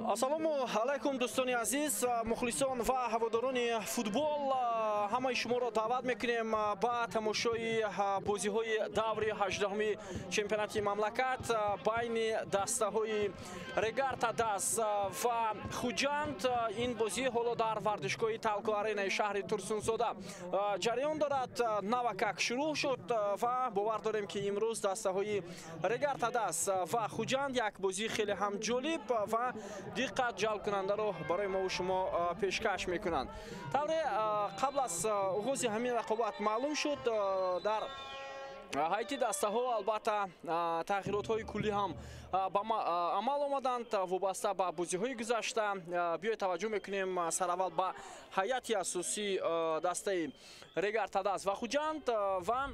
Ассалому алайкум, дӯстони азиз, мухлисон ва ҳаводорони футбол. Ҳамаи шуморо даъват мекунем ба тамошои бозиҳои даври 18-уми чемпионати мамлакат байни дастаҳои Регар Тадаз ва Хуҷанд. Ин бозӣ ҳоло дар варзишгоҳи Талко Аренаи шаҳри Турсунзода ҷараён дорад. Навакак шурӯъ шуд ва бовар дорем, ки имрӯз дастаҳои Регар Тадаз ва Хуҷанд як бозии хеле ҳам ҷолиб ва диққат ҷалбкунандаро барои мову шумо пешкаш мекунанд. Тавре қабл аз оғози ҳамин рақобат маълум шуд, дар ҳайати дастаҳо албатта тағйиротҳои куллӣ ҳам ба амал омаданд вобаста ба бозиҳои гузашта. Биёед, таваҷҷӯҳ мекунем сараввал ба ҳайати асосии дастаи Регар Тадаз ва Хуҷанд ва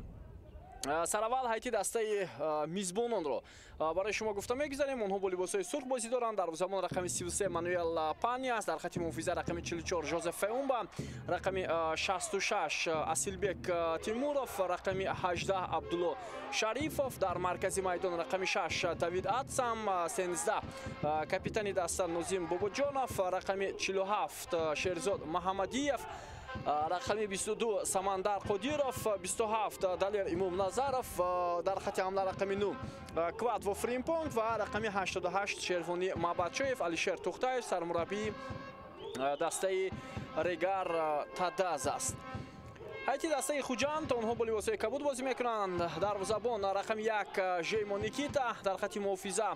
сараввал ҳайати дастаи мизбононро барои шумо гуфта мегузарем. Онҳо бо либосҳои сурх бозӣ доранд. Дарвозабон рақами 33 Мануэл Пани аст, дар хати муҳофиза рақами 44 Жозеф Феумба, рақами 66 Асилбек Тимуров, рақами 18 Абдулло Шарифов, дар маркази майдон рақами 6 Давид Атсам, 13 капитани даста Нозим Бобоҷонов, рақами 47 Шерзод Маҳамадиев, рақами 22 Самандар Қодиров, 27 Далер Имомназаров, дар хати ҳамла рақами 9 Квадво Фримпонг ва рақами 88 Шервони Мабатшоев. Алишер Тухтаев сармураббии дастаи Регар Тадаз аст. Ҳайати дастаи Хуҷанд, онҳо бо либосҳои кабуд бозӣ мекунанд. Дарвозабон рақами 1 Жеймо Никита, дар хати муҳофиза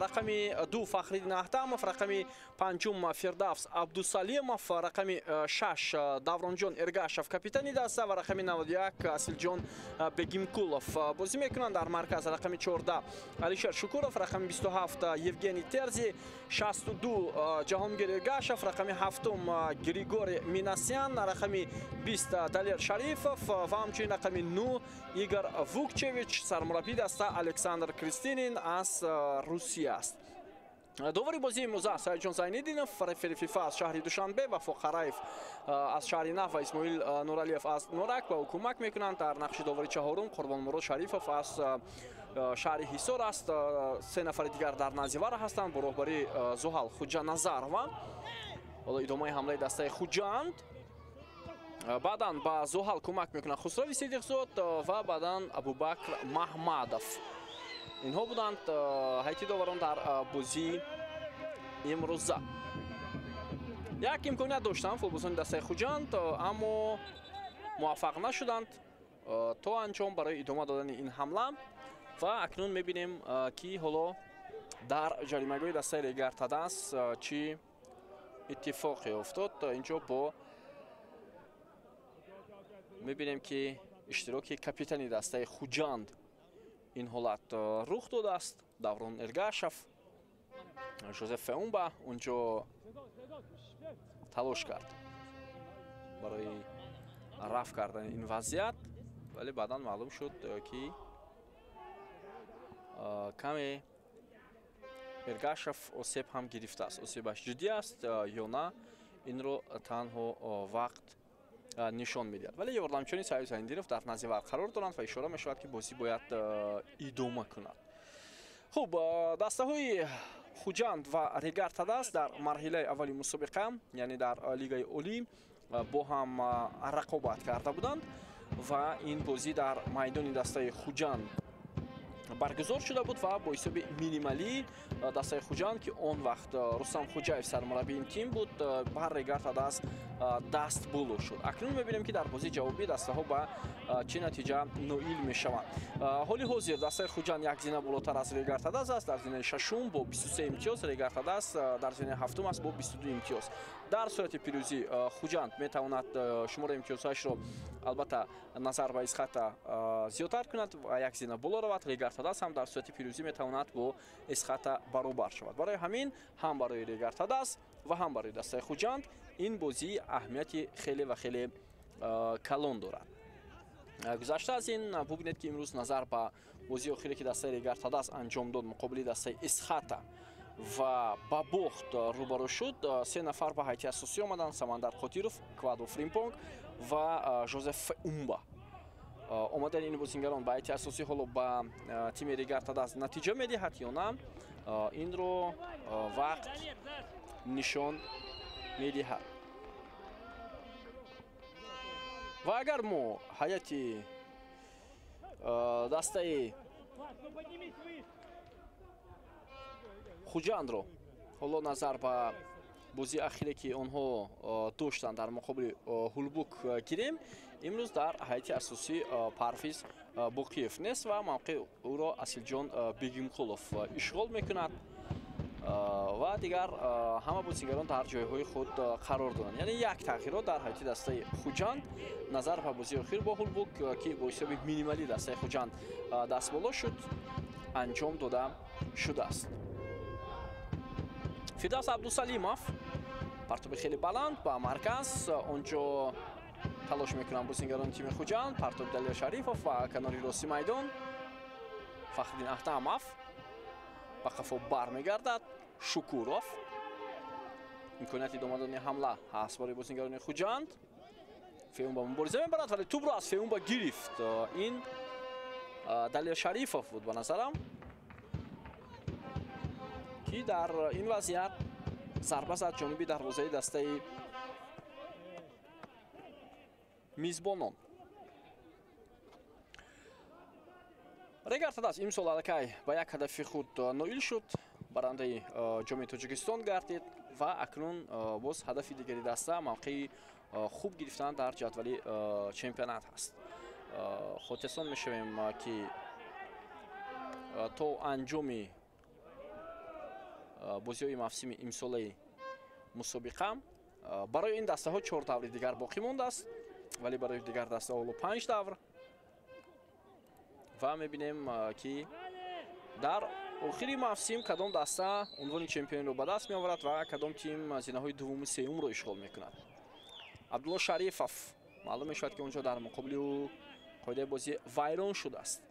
рақами 2 Фахриддин Аҳтамов, рақами 5 Фирдавс Абдусалимов, рақами 6 Давронҷон Эргашев, капитани даста, ва рақами 91 Асилҷон Бегимкулов бозӣ мекунанд. Дар марказ рақами 14 Алишер Шукуров, рақами 27 Евгений Терзи, 62 Ҷаҳонгир Эргашев, рақами 7 Григорий Минасян, рақами 20 Далер Шарифов ва ҳамчунин рақами 9 Игор Вукчевич. Сармураббии даста Александр Кристинин аз Русия аст. Довари бозии имрӯза Саидҷон Зайниддинов, рефери ФИФА аз шаҳри Душанбе, Вафо Қараев аз шаҳри Нав ва Исмоил Нуралиев аз Норак ба ӯ кӯмак мекунанд. Дар нақши довари чаҳорум Қурбонмурод Шарифов аз шаҳри Ҳисор аст. Се нафари дигар дар називара ҳастанд бо роҳбарии Зуҳал Хуҷаназарова. Ҳоло идомаи ҳамлаи дастаи Хуҷанд. Баъдан ба Зуҳал кӯмак мекунанд Хусрави Сидиқзод ва баъдан Абубакр Маҳмадов. Инҳо буданд ҳайати доварон дар бозии имрӯза. Як имконият доштанд футболбозони дастаи Хуҷанд, аммо муваффақ нашуданд то анҷом барои идома додани ин ҳамла. Ва акнун мебинем, ки ҳоло дар ҷаримагоҳи дастаи Регар Тадаз чӣ иттифоқе уфтод. Инҷо бо мебинем, ки иштироки капитани дастаи Хуҷанд ин ҳолат рух додааст. Даврон Эргашев, Жозеф Феумба унҷо талош кард барои рафъ кардани ин вазъият, вале баъдан маълум шуд, ки каме Эргашев осеб ҳам гирифтааст. Осебаш ҷиддӣ аст ё на, инро танҳо вақт нишон медиҳад. Вале ёрдамчиёни Саид Зайниддинов дар назди вар қарор доранд ва ишора мешавад, ки бозӣ бояд идома кунад. Хуб, дастаҳои Хуҷанд ва Регар Тадаз дар марҳилаи аввали мусобиқа, яъне дар Лигаи Олӣ, бо ҳам рақобат карда буданд ва ин бозӣ дар майдони дастаи Хуҷанд баргузор шуда буд ва бо ҳисоби минималӣ дастаи Хуҷанд, ки он вақт Рустам Хуҷаев сармураббии ин тим буд, ба Регар Тадаз даст боло шуд. Акнун мебинем, ки дар бозии ҷавобӣ дастаҳо ба чӣ натиҷа ноил мешаванд. Ҳоли ҳозир дастаи Хуҷанд як зина болотар аз Регар Тадаз аст, дар зинаи шашум бо 23 имтиёз, Регар Тадаз дар зинаи ҳафтум аст бо 22 имтиёз. Дар сурати пирӯзӣ Хуҷанд метавонад шумораи имтиёзҳояшро албатта назар ба Исхата зиёдтар кунад ва як зина боло равад. Регар Тадаз ҳам дар сурати пирӯзӣ метавонад бо Исхата баробар шавад. Барои ҳамин ҳам барои Регар Тадаз ва ҳам барои дастаи Хуҷанд ин бозӣ аҳамияти хеле ва хеле калон дорад. Гузашта аз ин, бубинед, ки имрӯз назар ба бозии охире, ки дастаи Регар Тадаз анҷом дод муқобили дастаи Исхата ва ба бохт рӯбарӯ шуд, се нафар ба ҳайати асосӣ омаданд: Самандар Қодиров, Квадо Фримпонг ва Жозеф Феумба. Омадани ин бозингарон ба ҳайати асосӣ ҳоло ба тими Регар Тадаз натиҷа медиҳад ё на, Инро вақт нишон медиҳад. Ва агар мо ҳайати дастаи Хуҷандро ҳоло назар ба бозии ахире, ки онҳо доштанд дар муқобили Ҳулбук гирем, имрӯз дар ҳайати асосӣ Парвиз Боқиев нест ва мавқеи ӯро Асилҷон Бегимқулов ишғол мекунад ва дигар ҳама бозигарон дар ҷойҳои худ қарор доранд. Яъне як тағйирот дар ҳайати дастаи Хуҷанд назар ба бозии охир бо Ҳулбук, ки бо ҳисоби минималӣ дастаи Хуҷанд дастболо шуд, анҷом дода шудааст. Фирдавс Абдусалимов партоби хеле баланд ба марказ, онҷо талош мекунанд бозигарони тими Хуҷанд. Партоби Далер Шарифов ва канори рости майдон Фахриддин Аҳтамов ба қафо бармегардад. Шукуров, имконияти идома додани ҳамла ҳаст барои бозигарони Хуҷанд. Феумба мубориза мебарад, вале тӯбро аз Феумба гирифт. Ин Далер Шарифов буд ба назарам, ки дар ин вазъият зарба зад ҷониби дарвозаи дастаи мизбонон. Регар Тадас имсол аллакай ба як ҳадафи худ ноил шуд, барандаи ҷоми Тоҷикистон гардид ва акнун боз ҳадафи дигари даста мавқеи хуб гирифтан дар ҷадвали чемпионат ҳаст. Хотирсон мешавем, ки то анҷоми бозиҳои мавсими имсолаи мусобиқа барои ин дастаҳо 4 даври дигар боқӣ мондааст, вале барои дигар дастаҳо ҳоло 5 давр. Ва мебинем, ки дар охири мавсим кадом даста унвони чемпионро ба даст меоварад ва кадом тим зинаҳои дуввуму сеюмро ишғол мекунад. Абдулло Шарифов, маълум мешавад, ки онҷо дар муқобили ӯ қоидаи бозӣ вайрон шудааст.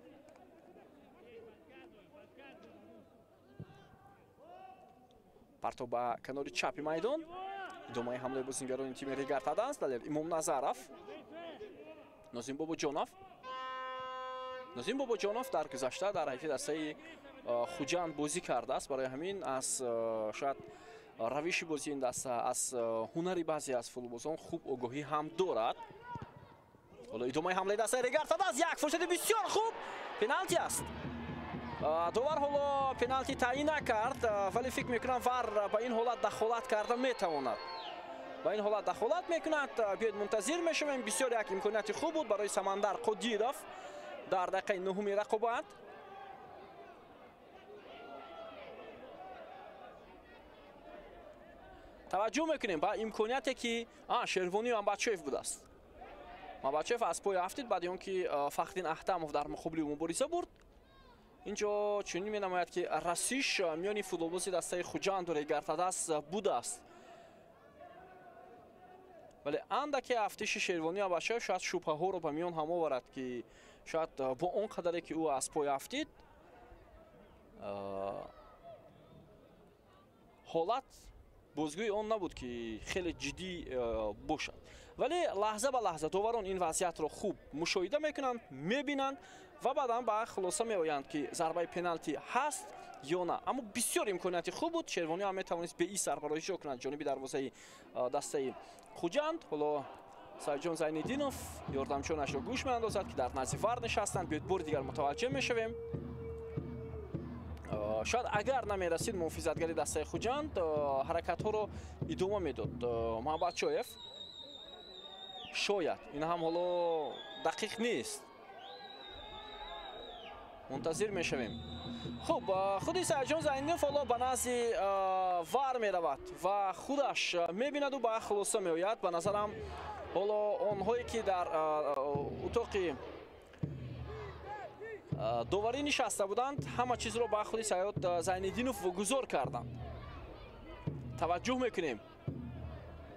Партоб ба канори чапи майдон, идомаи ҳамлаи бозигарони тими Регар Тадас. Далер Имомназаров, Нозим Бобоҷонов. Нозим Бобоҷонов дар гузашта дар ҳайати дастаи Хуҷанд бозӣ кардааст, барои ҳамин аз шояд равиши бозии ин даста, аз ҳунари баъзе аз футболбозон хуб огоҳӣ ҳам дорад. Ҳоло идомаи ҳамлаи дастаи Регар Тадас, як фурсати бисёр хуб, пеналти аст. Довар ҳоло пеналти таъин накард, вале фикр мекунам ВАР ба ин ҳолат дахолат карда метавонад. Ба ин ҳолат дахолат мекунад. Биёед мунтазир мешавем. Бисёр як имконияти хуб буд барои Самандар Қодиров дар дақиқаи нуҳуми рақобат. Таваҷҷӯҳ мекунем ба имконияте, ки Шервони Мамбачоев будааст. Мамбачоев аз пой афтид баъди он ки Фахриддин Аҳтамов дар муқобили ӯ мубориза бурд. Инҷо чунин менамояд, ки расиш миёни футболбози дастаи Хуҷанду Регар Тадас будааст, вале андаке афтиши Шервони Мамбачоев шояд шубҳаҳоро ба миён ҳам оварад, ки шояд бо он қадаре ки ӯ аз пой афтид, ҳолат бозгӯи он набуд, ки хеле ҷиддӣ бошад. Вале лаҳза ба лаҳза доварон ин вазъиятро хуб мушоҳида мекунанд, мебинанд ва баъдан ба хулоса меоянд, ки зарбаи пеналти ҳаст ё на. Аммо бисёр имконияти хуб буд. Шервонӣ ҳам метавонист беи зарбаро иҷро кунад ҷониби дарвозаи дастаи Хуҷанд. Ҳоло Сайидҷон Зайниддинов ёрдамчонашро гӯш меандозад, ки дар назди ВАР нишастанд. Биёед бори дигар мутаваҷҷеҳ мешавем. Шояд агар намерасид муҳофизатгари дастаи Хуҷанд, ҳаракатҳоро идома медод Муҳаммадчоев. Шояд ин ҳам ҳоло дақиқ нест, мунтазир мешавем. Хуб, худи Сайидҷон Зайниддинов ҳоло ба назди ВАР меравад ва худаш мебинаду ба хулоса меояд. Ба назарам ҳоло онҳое, ки дар утоқи доварӣ нишаста буданд, ҳама чизро ба худи Сайид Зайниддинов гузор карданд. Таваҷҷӯҳ мекунем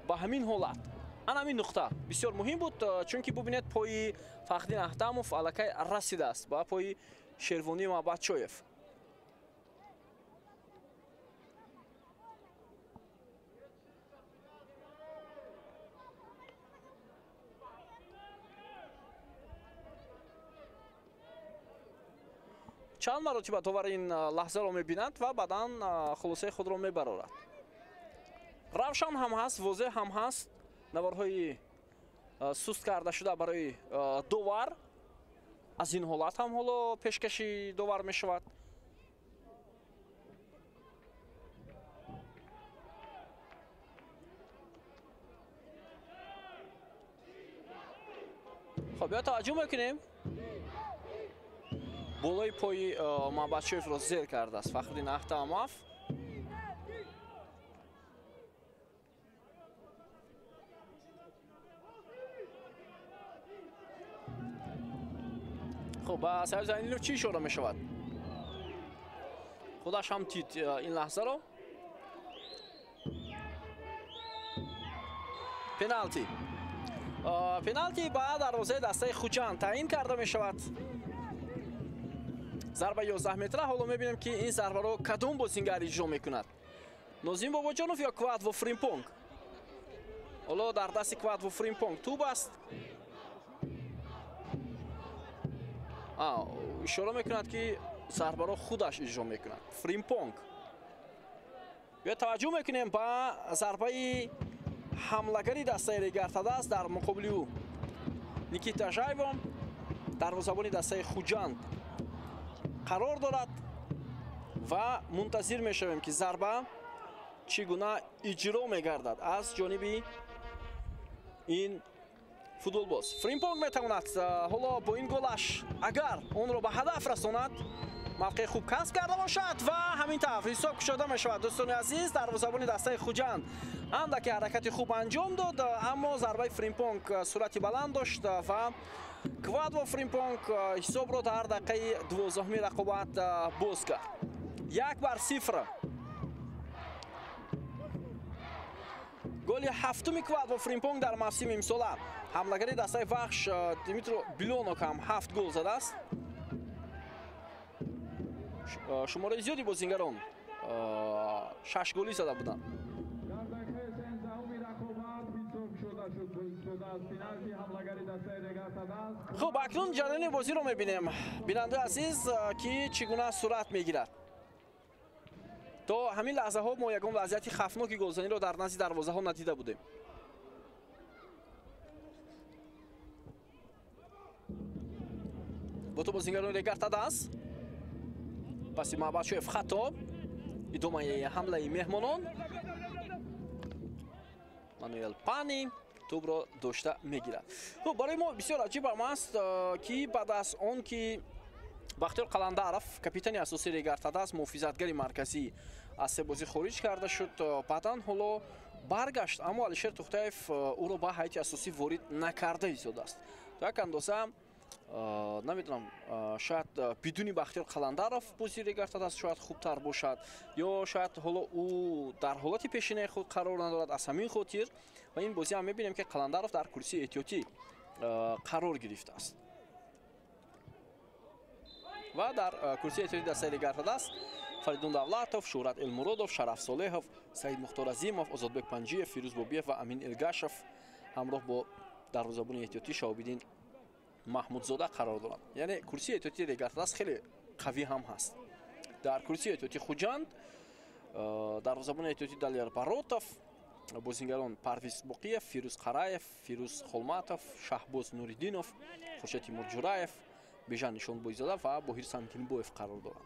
ба ҳамин ҳолат. Ана ҳамин нуқта бисёр муҳим буд, чунки бубинед, пои Фахриддин Аҳтамов аллакай расидааст ба пои Шервонӣ Мамбачоев. Чанд маротиба довар ин лаҳзаро мебинад ва баъдан хулосаи худро мебарорад. Равшан ҳам ҳаст, возеҳ ҳам ҳаст. Наворҳои суст карда шуда барои довар аз ин ҳолат ҳам ҳоло пешкаши довар мешавад. Хоб, биё таваҷҷӯҳ мекунем. Болои пои Мабачоевро зер кардааст Фахриддин Ахтамов. Хуб, ба Саид Зайнилов чӣ ишора мешавад? Худаш ҳам дид ин лаҳзаро. Пеналти. Пеналти ба дарвозаи дастаи Хуҷанд таъин карда мешавад. Зарба 11 метра. Ҳоло мебинем, ки ин зарбаро кадом бозингар иҷро мекунад. Нозим Бобоҷонов ё Квадво Фримпонг? Ҳоло дар дасти Квадво Фримпонг тӯб аст. Ишора мекунад, ки зарбаро худаш иҷро мекунад. Фримпонг. Биё таваҷҷӯҳ мекунем ба зарбаи ҳамлагари дастаи Регар-ТадАЗ дар муқобили ӯ Никита Жайво, дарвозабони дастаи Хуҷанд қарор дорад ва мунтазир мешавем, ки зарба чӣ гуна иҷро мегардад аз ҷониби ин футболбоз. Фримпонг метавонад ҳоло бо ин голаш, агар онро ба ҳадаф расонад, мавқеи хуб касб карда бошад ва ҳамин тавр ҳисоб кушода мешавад. Дӯстони азиз, дарвозабони дастаи Хуҷанд андаке ҳаракати хуб анҷом дод, аммо зарбаи Фримпонг суръати баланд дошт ва Квадво Фримпонг ҳисобро дар дақиқаи 12-уми рақобат боз кард. 1-0. Голи ҳафтуми Квадво Фримпонг дар мавсими имсола. Ҳамлагари дастаи Вахш Дмитро Билонок ҳам 7 гол задааст. Шумораи зиёди бозингарон 6 голӣ зада буданд. Хуб, акнун ҷараёни бозиро мебинем, бинандаи азиз, ки чӣ гуна сурат мегирад. То ҳамин лаҳзаҳо мо ягон вазъияти хавфноки голзаниро дар назди дарвозаҳо надида будем. Бо ту бозингарони Регар-ТадАЗ. Паси Маҳбадшоев хато. Идомаи ҳамлаи меҳмонон. Мануэл Пани тӯбро дошта мегирад. Хуб, барои мо бисёр аҷибам аст, ки баъд аз он ки Бахтиёр Қаландаров, капитани асосии Регар-ТадАЗ, муҳофизатгари марказӣ, аз се бозӣ хориҷ карда шуд, баъдан ҳоло баргашт, аммо Алишер Тухтаев ӯро ба ҳайати асосӣ ворид накарда истодааст. То як андоза намедонам, шояд бидуни Бахтиёр Қаландаров бозии Регар-ТадАЗ шояд хубтар бошад, ё шояд ҳоло ӯ дар ҳолати пешинаи худ қарор надорад. Аз ҳамин хотир ва ин бозӣ ҳам мебинем, ки Қаландаров дар курсии эҳтиётӣ қарор гирифтааст ва дар курсии эҳтиётии дастаи Регар-ТадАЗ Фаридун Давлатов, Шӯҳрат Элмуродов, Шараф Солеҳов, Саид Мухтор Азимов, Озодбек Панҷиев, Фирӯз Бобиев ва Амин Элгашев ҳамроҳ бо дарвозабони эҳтиётӣ Шаҳобиддин Маҳмудзода қарор доранд. Яъне курсии эҳтиётии Регар-ТадАЗ хеле қавӣ ҳам ҳаст. Дар курсии эҳтиётии Хуҷанд дарвозабони эҳтиётӣ Далер Баротов, бозингарон Парвиз Боқиев, Фирӯз Қараев, Фирӯз Холматов, Шаҳбоз Нуриддинов, Хуршед Тимурҷураев, Бежан Нишонбойзода ва Боҳир Сангинбоев қарор доранд.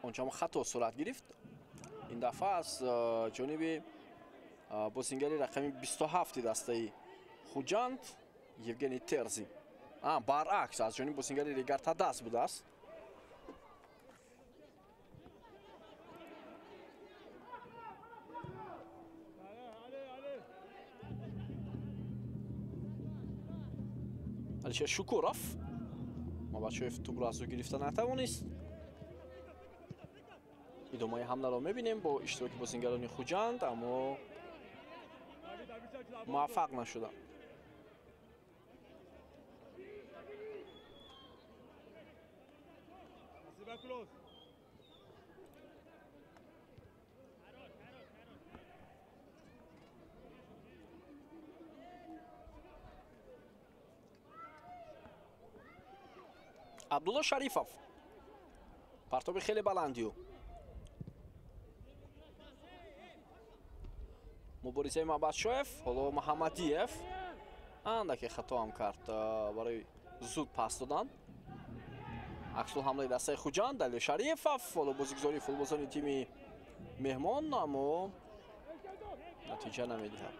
Ончамо хато сурат гирифт. Ин дафъа аз ҷониби бозингари рақами 27 дастаи Хуҷанд Евгений Терзи. Баръакс, аз ҷониби бозингари Регар-ТадАЗ будааст. Алишер Шукуров. Мабачоев тӯбро аз ӯ гирифта натавонист. Идомаи ҳамларо мебинем бо иштироки бозингарони Хуҷанд, аммо муваффақ нашуданд. Абдулло Шарифов. Партоби хеле баландию. Муборизаи Мабадшоев, ҳоло Муҳаммадиев андаке хато ҳам кард барои зуд пас додан. Аксул ҳамлаи дастаи Хуҷанд, Далер Шарифов, ҳоло бозигузории футболбозони тими меҳмон, аммо натиҷа намедиҳад.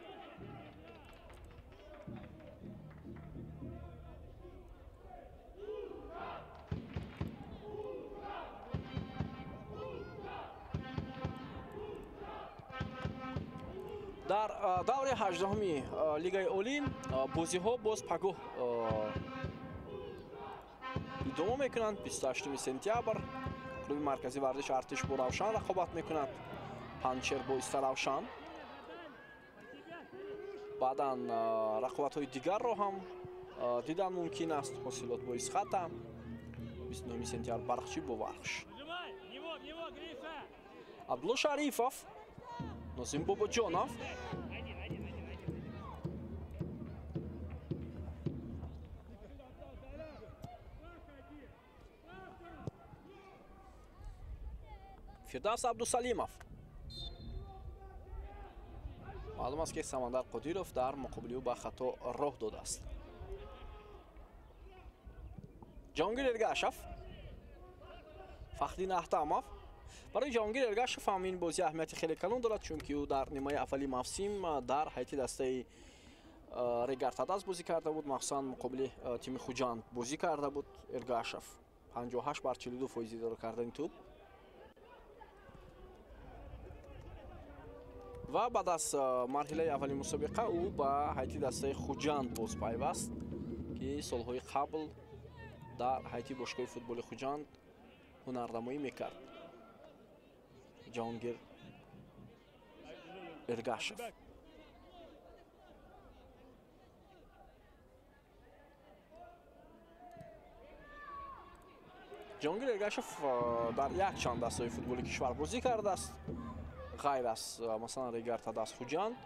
Дар даври 18-уми Лигаи Олӣ бозиҳо боз пагоҳ идома мекунанд. 28 сентябр клуби марказии варзиши Артиш бо Равшан рақобат мекунад, Панчер бо Истаравшан. Баъдан рақобатҳои дигарро ҳам дидан мумкин аст. Ҳосилот бо Исхата, 29 сентябр Бархчӣ бо Вархш. Абдулло Шарифов, Нозим Бобоҷонов. Фирдавс Абдусалимов. Маълум аст, ки Самандар Қодиров дар муқобили ӯ ба хато роҳ додааст. Ҷаҳонгир Эргашев, Фахриддин Аҳтамов. Барои Ҷаҳонгир Эргашев ҳам ин бозӣ аҳамияти хеле калон дорад, чунки ӯ дар нимаи аввали мавсим дар ҳайати дастаи Регар-ТадАЗ бозӣ карда буд, махсусан муқобили тими Хуҷанд бозӣ карда буд. Эргашев 58 бар 42 фоизи идора кардани тӯб. Ва баъд аз марҳилаи аввали мусобиқа ӯ ба ҳайати дастаи Хуҷанд боз пайваст, ки солҳои қабл дар ҳайати бошгоҳи футболи Хуҷанд ҳунарнамоӣ мекард. Ҷаҳонгир Эргашев. Ҷаҳонгир Эргашев дар якчанд дастаи футболи кишвар бозӣ кардааст. Ғайр аз масалан Регар-ТадАЗ Хуҷанд,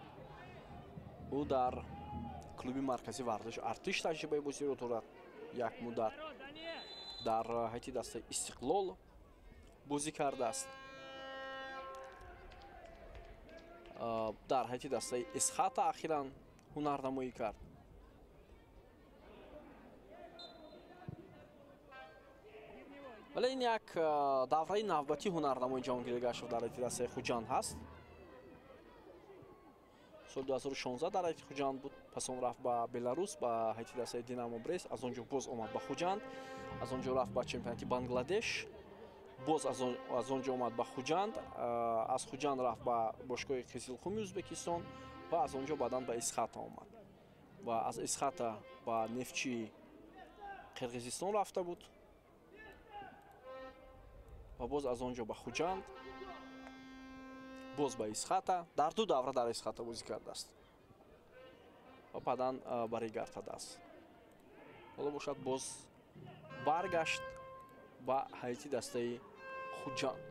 ӯ дар клуби марказии варзиши Артиш таҷрибаи бозиро дорад. Як муддат дар ҳайати дастаи Истиқлол бозӣ кардааст. Дар ҳайати дастаи Исхата ахиран ҳунарнамоӣ кард. Вале ин як давраи навбатии ҳунарнамои Ҷаҳонгир Эргашев дар ҳайати дастаи Хуҷанд ҳаст. Соли 2016 дар ҳайати Хуҷанд буд, пас он рафт ба Беларус, ба ҳайати дастаи Динамо Брест, аз он ҷо боз омад ба Хуҷанд, аз он ҷо рафт ба чемпионати Бангладеш, боз аз он ҷо омад ба Хуҷанд, аз Хуҷанд рафт ба бошгоҳи Қизилқуми Ӯзбекистон ва аз он ҷо баъдан ба Исхата омад ва аз Исхата ба Нефтчии Қирғизистон рафта буд ва боз аз он ҷо ба Хуҷанд, боз ба Исхата. Дар ду давра дар Исхата бозӣ кардааст ва баъдан ба Регар-ТадАЗ. Ҳоло бошад боз баргашт ба ҳайати дастаи Хуҷанд.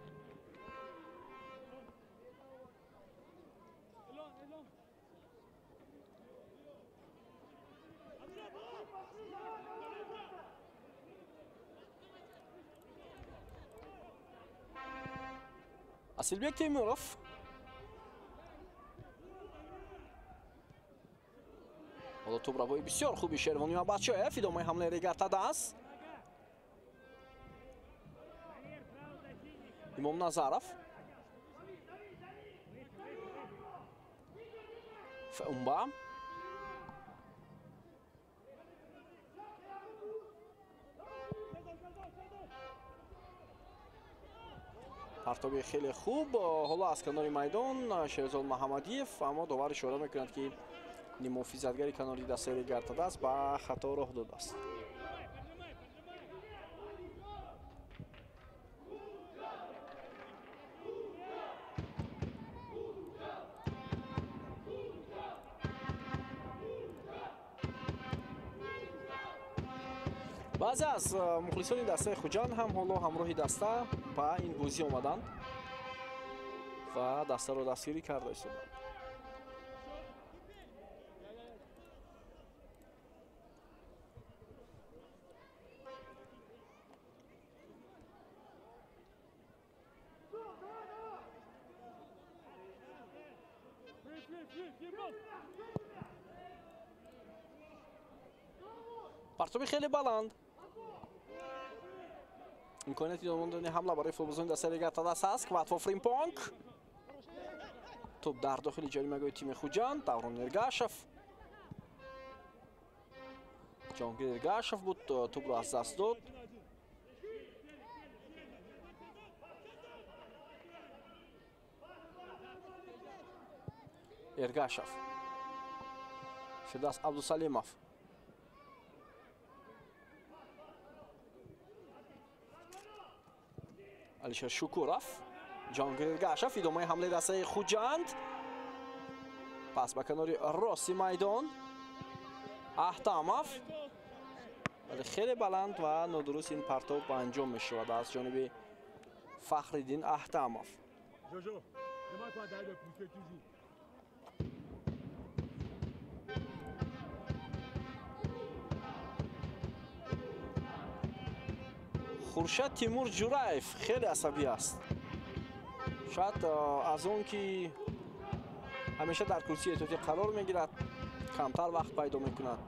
Асилбек Темуров. Ҳоло тӯбравои бисёр хуби Шервони Мабадшоев, идомаи ҳамлаи Регар-ТадАЗ. Имом Назаров. Феумба. Партоби хеле хуб. Ҳоло аз канори майдон Шерзод Муҳаммадиев, аммо довар ишора мекунад, ки нимуҳофизатгари канори дастаи Регар-ТадАЗ ба хато роҳ додааст. Баъзе аз мухлисони дастаи Хуҷанд ҳам ҳоло ҳамроҳи даста ба ин бозӣ омаданд ва дастаро дастгирӣ карда истоданд. Партоби хеле баланд. Имконияти идома ҳамла барои футболбозони дастаи Регар-ТадАЗ ҳаст. Кватво Фримпонг. Топ дар дохили ҷаримагоҳи тими Хуҷанд. Даврон Эргашев. Ҷонгир Эргашев буд, топро аз даст дод. Эргашев. Фирдавс Абдусалимов. Алишер Шукуров. Ҷонгир Эргашев. Идомаи ҳамлаи дастаи Хуҷанд. Пас ба канори рости майдон. Аҳтамов. Вале хеле баланд ва нодуруст ин партоб ба анҷом мешавад аз ҷониби Фахриддин Аҳтамов. Хуршед Тимур Ҷураев хеле асабӣ аст. Шояд аз он ки ҳамеша дар курсии эҳтиётӣ қарор мегирад, камтар вақт пайдо мекунад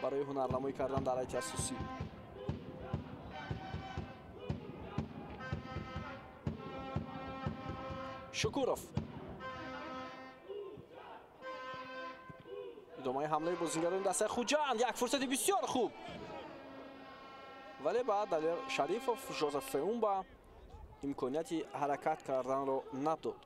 барои ҳунарнамоӣ кардан дар ҳайати асосӣ. Шукуров. Идомаи ҳамлаи бозингарони дастаи Хуҷанд. Як фурсати бисёр хуб. Вале баъд Далер Шарифов Жозеф Феумба имконияти ҳаракат карданро надод.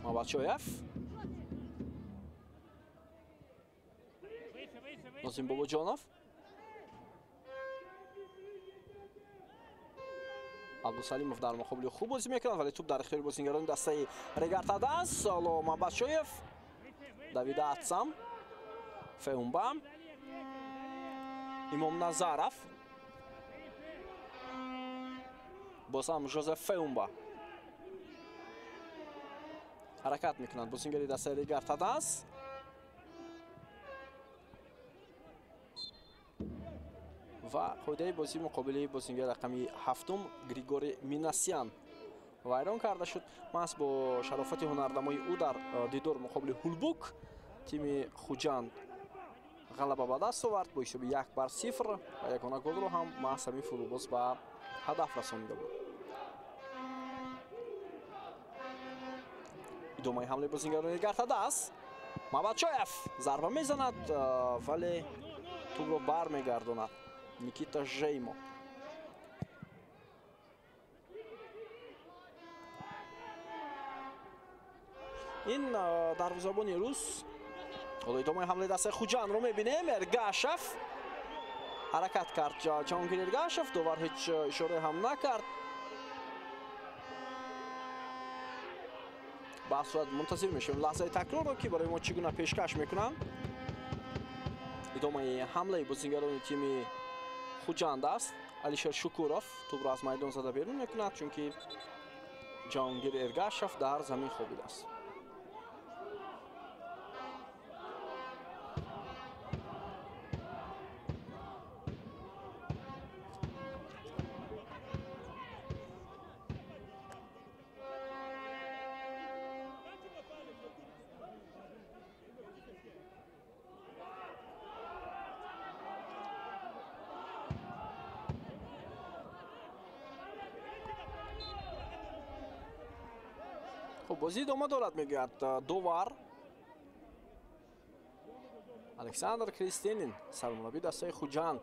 Мабачоев. Нозим Бобоҷонов. Абдусалимов дар муқобили хуб бозӣ мекунад, вале туп дар ихтиёри бозингарони дастаи Регар-ТадАЗ. Ало Мабачоев, Давид Атсам, Феумба, Имом Назаров, боз ҳам Жозеф Феумба. Ҳаракат мекунанд бозингари дастаи Регар-ТадАЗ. Ва қоидаи бозӣ муқобили бозингари рақами ҳафтум Григорий Минасян вайрон карда шуд. Маҳз бо шарофати ҳунарнамои ӯ дар дидор муқобили Ҳулбук тими Хуҷанд ғалаба ба даст овард бо ҳисоби 1-0 ва ягона голро ҳам маҳз ҳамин футболбоз ба ҳадаф расонида буд. Идомаи ҳамлаи бозингарони Регар-ТадАЗ. Мабачоев зарба мезанад, вале тӯбро бармегардонад Никита Жеймо. Ин дарвозабони рус. Ҳоло идомаи ҳамлаи дастаи Хуҷандро мебинем. Эргашев ҳаракат кард. Ҷонгир Эргашев, довар ҳеҷ ишорае ҳам накард. Ба сурат мунтазир мешавем лаҳзаи такрорро, ки барои мо чӣ гуна пешкаш мекунанд. Идомаи ҳамлаи бозингарони тими Хуҷанд аст. Алишер Шукуров тӯбро аз майдон зада берун мекунад, чунки Ҷонгир Эргашев дар замин хобидааст. Хуб, бозӣ идома дорад, мегӯяд довар. Александр Кристинин, сармураббии дастаи Хуҷанд,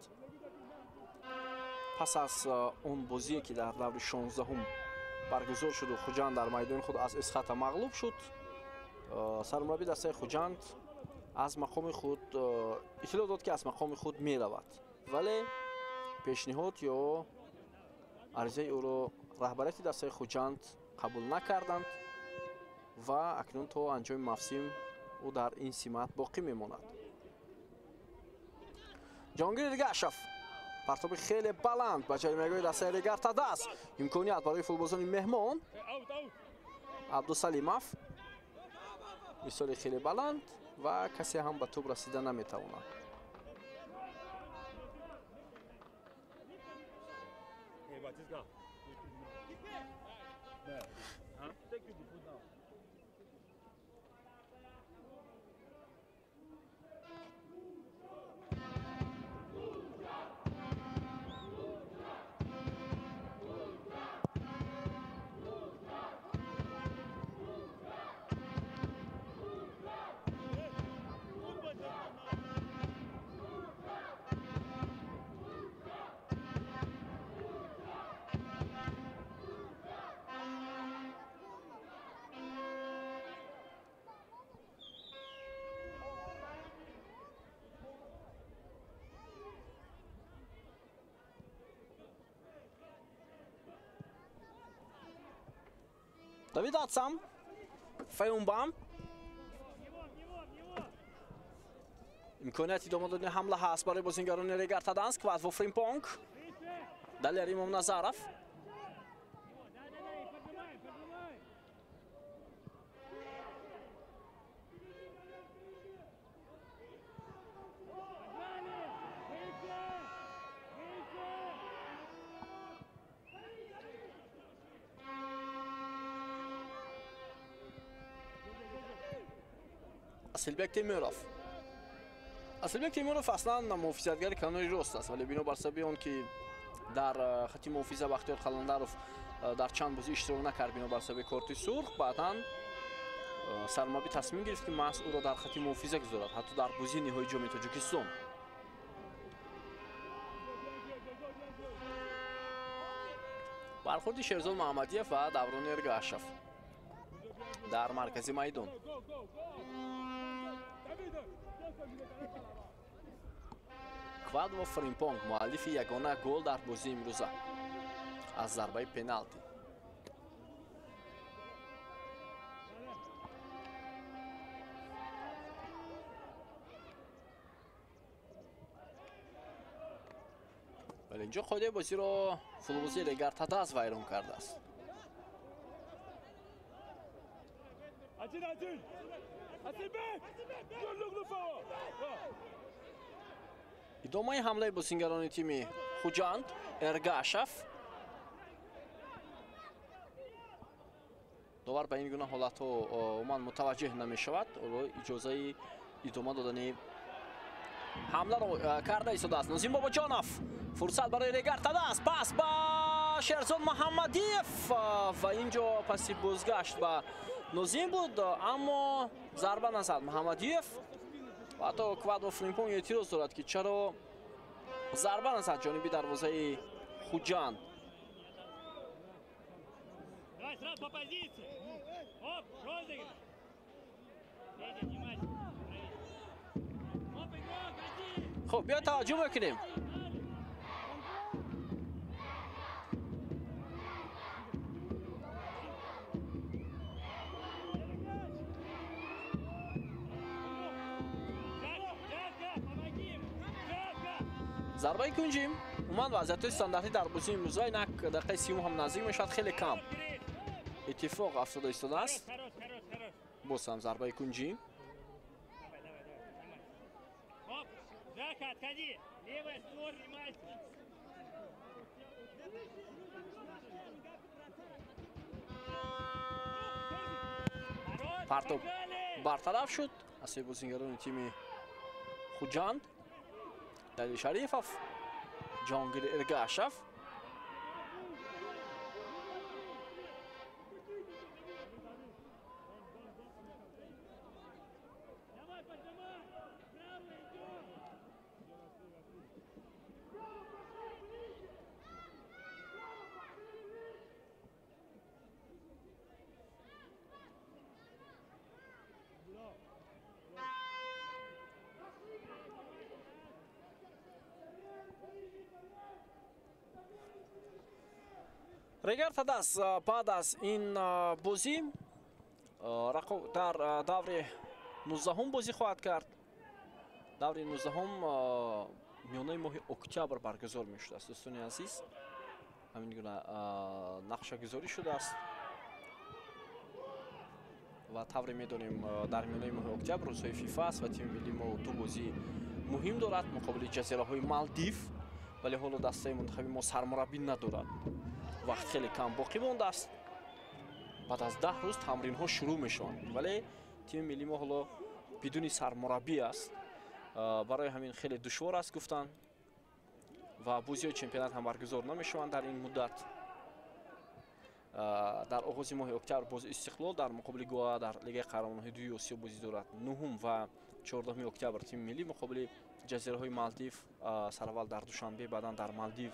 пас аз он бозие ки дар даври 16-ум баргузор шуду Хуҷанд дар майдони худ аз Эсхата мағлуб шуд, сармураббии дастаи Хуҷанд аз мақоми худ иттилоъ дод, ки аз мақоми худ меравад, вале пешниҳод ё аризаи ӯро раҳбарияти дастаи Хуҷанд қабул накарданд ва акнун то анҷоми мавсим ӯ дар ин симат боқӣ мемонад. Ҷонгир Эргашев партоби хеле баланд ба ҷаримагоҳи дастаи Регар-ТадАЗ. Имконият барои футболбозони меҳмон. Абдусалимов мисоли хеле баланд ва касе ҳам ба тӯб расида наметавонад. Давид Атсам, Феумбам. Имконияти идома додани ҳамла ҳаст барои бозингарони Регар Тадаз. Квадво Фримпонг, Далер Имомназаров. Асилбек Темиров. Асилбек Темиров аслан муҳофизатгари канори рост аст, вале бинобар сабаби он ки дар хати муҳофиза Бахтиёр Қаландаров дар чанд бозӣ иштирок накард бинобар сабаби корти сурх, баъдан сармураббӣ тасмим гирифт ки маҳз ӯро дар хати муҳофиза гузорад, ҳатто дар бозии ниҳоии ҷоми Тоҷикистон. Бархурди Шерзод Муҳаммадиев ва Даврон Эргашев дар маркази майдон. Квадво Фримпонг муаллифи ягона гол дар бозии имрӯза аз зарбаи пеналти. Вале инҷо қоидаи бозиро футболбози Регар Тадаз вайрон кардааст. Идомаи ҳамлаи бозингарони тими Хуҷанд, Эргашев. Довар ба ин гуна ҳолатҳо умуман мутаваҷҷеҳ намешавад. Ӯ иҷозаи идома додани ҳамларо карда истодааст. Нозим Бобоҷонов, фурсат барои Регар Тадаз, пас ба Шерзод Муҳаммадиев ва инҷо паси бозгашт ба Нозим буд, аммо зарба назад Муҳаммадиев. Ва ҳатто Квадво Фримпонг эътироз дорад ки чаро зарба назад ҷониби дарвозаи Хуҷанд. Хуб, биё таваҷҷӯҳ мекунем. Зарбаи кунҷим. Умуман вазъиятҳои стандартӣ дар бозии имрӯза инак дақиқаи сиюм ҳам наздик мешавад, хеле кам иттифоқ афтода истодааст. Боз ҳам зарбаи кунҷӣ. Партоб бартараф шуд аз сӯи бозингарони тими Хуҷанд. Далер Шарифов, Ҷонгир Эргашев. Регар Тадаз баъд аз ин бозӣ дар даври 19-ум бозӣ хоҳад кард. Даври 19-ум миёнаи моҳи октябр баргузор мешудааст. Дӯстони азиз, ҳамин гуна нақшагузорӣ шудааст ва тавре медонем дар миёнаи моҳи октябр рӯзҳои ФИФА аст ва тими миллии мо ду бозии муҳим дорад муқобили ҷазираҳои Малдив, вале ҳоло дастаи мунтахаби мо сармураббӣ надорад. Вақт хеле кам боқӣ мондааст. Баъд аз 10 рӯз тамринҳо шурӯъ мешаванд, вале тими миллии мо ҳоло бидуни сармураббӣ аст. Барои ҳамин хеле душвор аст гуфтан ва бозиҳои чемпионат ҳам баргузор намешаванд дар ин муддат. Дар оғози моҳи октябр боз Истиқлол дар муқобили Гоа дар Лигаи қаҳрамонҳои дуюми Осиё бозӣ дорад. 9 ва 14 октябр тими миллӣ муқобили ҷазираҳои Малдив сараввал дар Душанбе, баъдан дар Малдив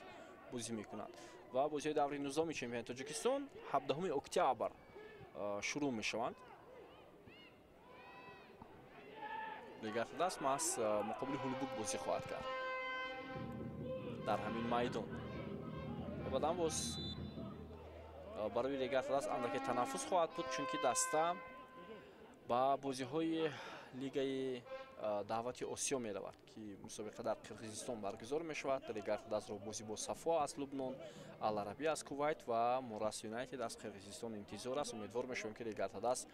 бозӣ мекунад. Ва бозиҳои даври 19-уми чемпионати Тоҷикистон 17 октябр шурӯъ мешаванд. Регар Тадаз маҳз муқобили Ҳулбук бозӣ хоҳад кард дар ҳамин майдон. Ва баъдан боз Барои Регар-ТадАЗ андаке танаффус хоҳад буд, чунки даста ба бозиҳои лигаи даъвати Осиё меравад, ки мусобиқа дар Қирғизистон баргузор мешавад. Регар-ТадАЗро бозӣ бо Сафо аз Лубнон, Аларабӣ аз Кувайт ва Мурас Юнайтед аз Қирғизистон интизор аст. Умедвор мешавем, ки Регар-ТадАЗ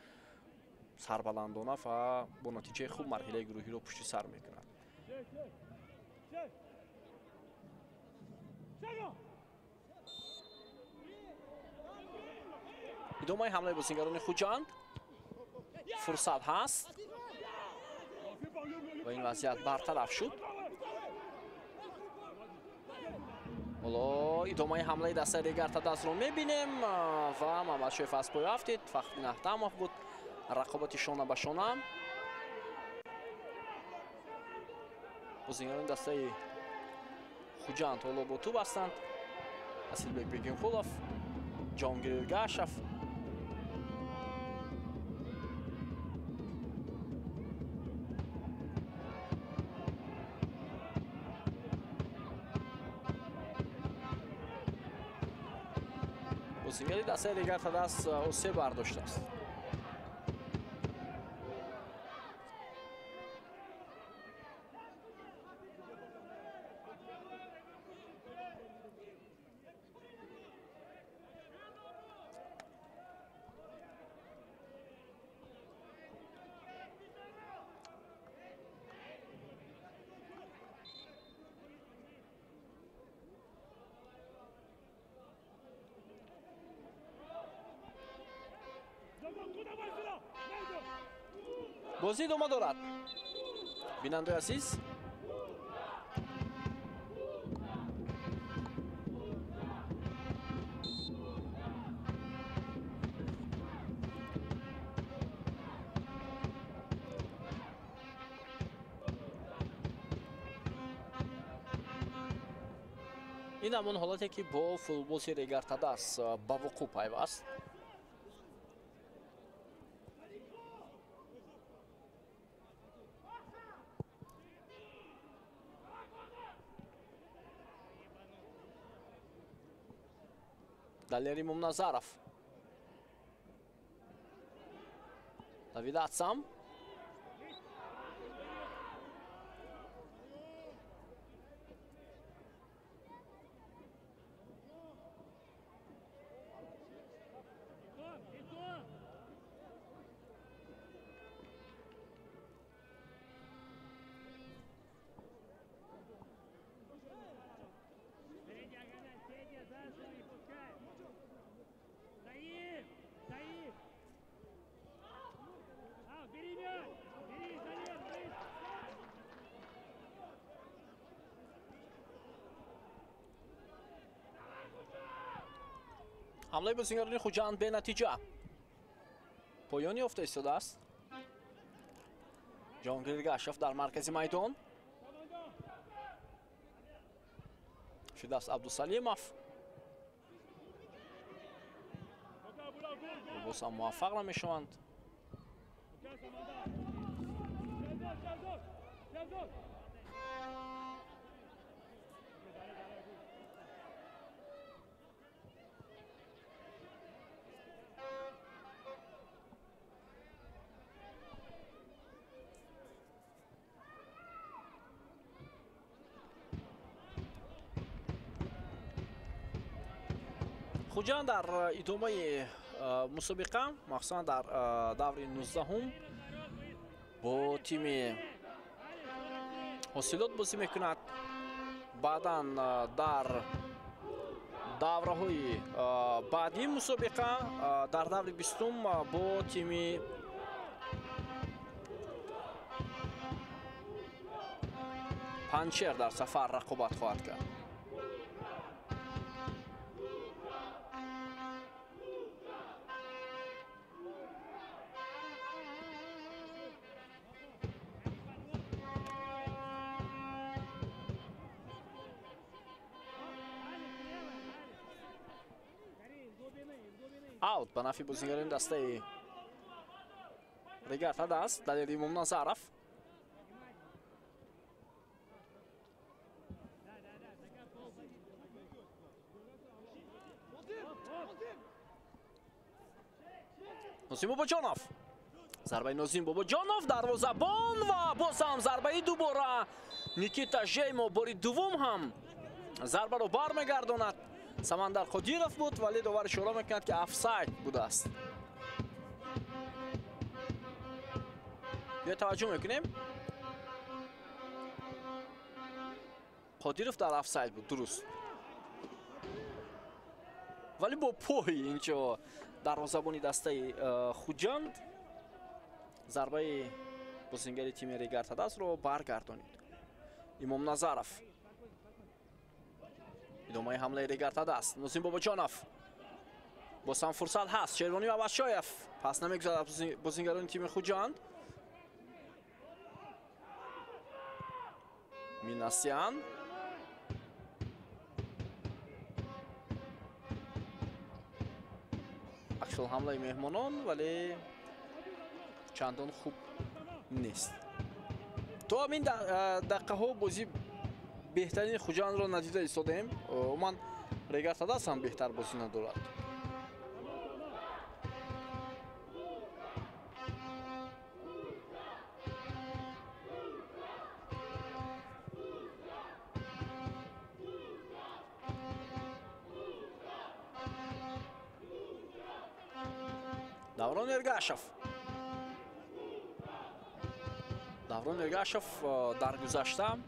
сарбаландона ва бо натиҷаи хуб марҳилаи гурӯҳиро пушти сар мекунад. Идомаи ҳамлаи бозигарони Хуҷанд. Фурсат ҳаст ва ин вазъият бартараф шуд. Ҳоло идомаи ҳамлаи дастаи Регар-ТадАЗро мебинем ва Мамадшоев аз пой афтид. Фахриддин Аҳтамов буд. Рақобати шона ба шона. Бозигарони дастаи Хуҷанд ҳоло бо тӯб ҳастанд. Асилбек Бегимқулов, Ҷонгир Эргашев. Бозигари дастаи Регар-ТадАЗ осе бардоштааст. Бозӣ идома дорад. Бинандаи азиз, ин ҳамон ҳолате ки бо футболси Регар-ТадАЗ ба вуқӯъ пайваст. Далери Мумназаров. Давид Ацам. Ҳамлаи бозигарони Хуҷанд бенатиҷа поён ёфта истодааст. Ҷонгир Эргашев дар маркази майдон. Фирдавс Абдусалимов боз ҳам муваффақ намешаванд. Хуҷанд дар идомаи мусобиқа, махсусан дар даври 19-ум бо тими Ҳосилот бозӣ мекунад. Баъдан дар давраҳои баъдии мусобиқа дар даври 20-ум бо тими Панҷшер дар сафар рақобат хоҳад кард. Аут ба нафи бозигарони дастаи Регар-ТадАЗ. Далери Мумназаров. Нозим Бобоҷонов. Зарбаи Нозим Бобоҷонов, дарвозабон ва боз ҳам зарбаи дубора. Никита Жеймо бори дуввум ҳам зарбаро бармегардонад. Самандар Қодиров буд, вале довар ишора мекунад, ки офсайд будааст. Биё таваҷҷӯҳ мекунем. Қодиров дар офсайд буд, дуруст. Вале бо пой инҷо дарвозабони дастаи Хуҷанд зарбаи бозингари тими Регар-ТадАЗро баргардонид. Имом Назаров. Идомаи ҳамлаи Регар-ТадАЗ. Нозим Бобоҷонов. Боз ҳам фурсат ҳаст. Шервонӣ Абашоев пас намегузарад бозингарони тими Хуҷанд. Минасян. Аксул ҳамлаи меҳмонон, вале чандон хуб нест. То ҳамин дақиқаҳо бозӣ беҳтарини Хуҷандро надида истодаем. Умуман Регар-ТадАЗ ҳам беҳтар бозӣ надорад. Даврон Эргашев. Даврон Эргашев дар гузашта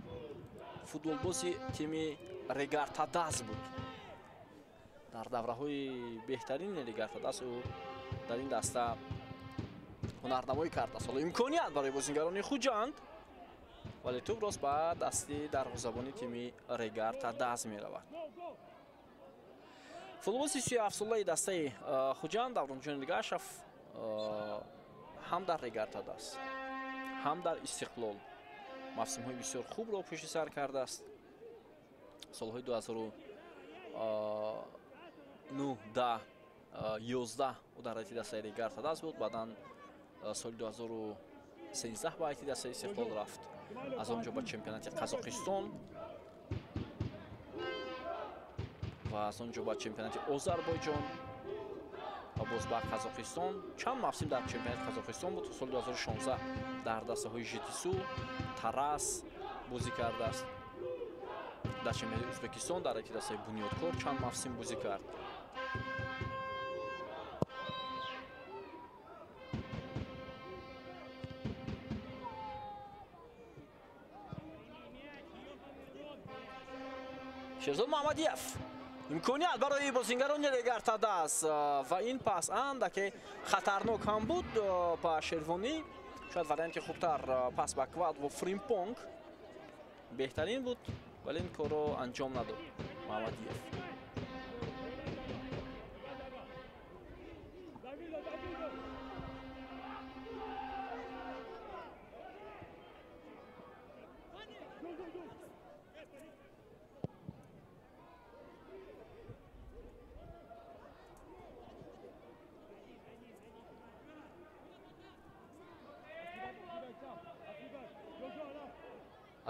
футболбози тими Регар-ТадАЗ буд. Дар давраҳои беҳтарини Регар-ТадАЗ ӯ дар ин даста ҳунарнамоӣ кардааст. Ҳоло имконият барои бозингарони Хуҷанд, вале тӯб рост ба дасти дарвозабони тими Регар-ТадАЗ меравад. Футболбози 37-солаи дастаи Хуҷанд Давронҷон Эргашев ҳам дар Регар-ТадАЗ, ҳам дар Истиқлол мавсимҳои бисёр хубро пушти сар кардааст. Солҳои 2009, 10, 11 ӯ дар ҳайати дастаи Регар-ТадАЗ буд. Баъдан соли 2013 ба ҳайати дастаи Истиқлол рафт. Аз он ҷо ба чемпионати Қазоқистон ва аз он ҷо ба чемпионати Озарбойҷон ва боз ба Қазоқистон. Чанд мавсим дар чемпионати Қазоқистон буд. Соли 2016 дар дастаҳои Жетису, Тарас бозӣ кардааст. Дар чемпионати Ӯзбекистон дар ҳайати дастаи Бунёдкор чанд мавсим бозӣ кард. Шерзод Муҳаммадиев. Имконият барои бозингарони Регар-ТадАЗ ва ин пас андаке хатарнок ҳам буд ба Шервонӣ. Шояд варианти хубтар пас ба Квадво Фримпонг беҳтарин буд, вале ин корро анҷом надод Муҳаммадиев.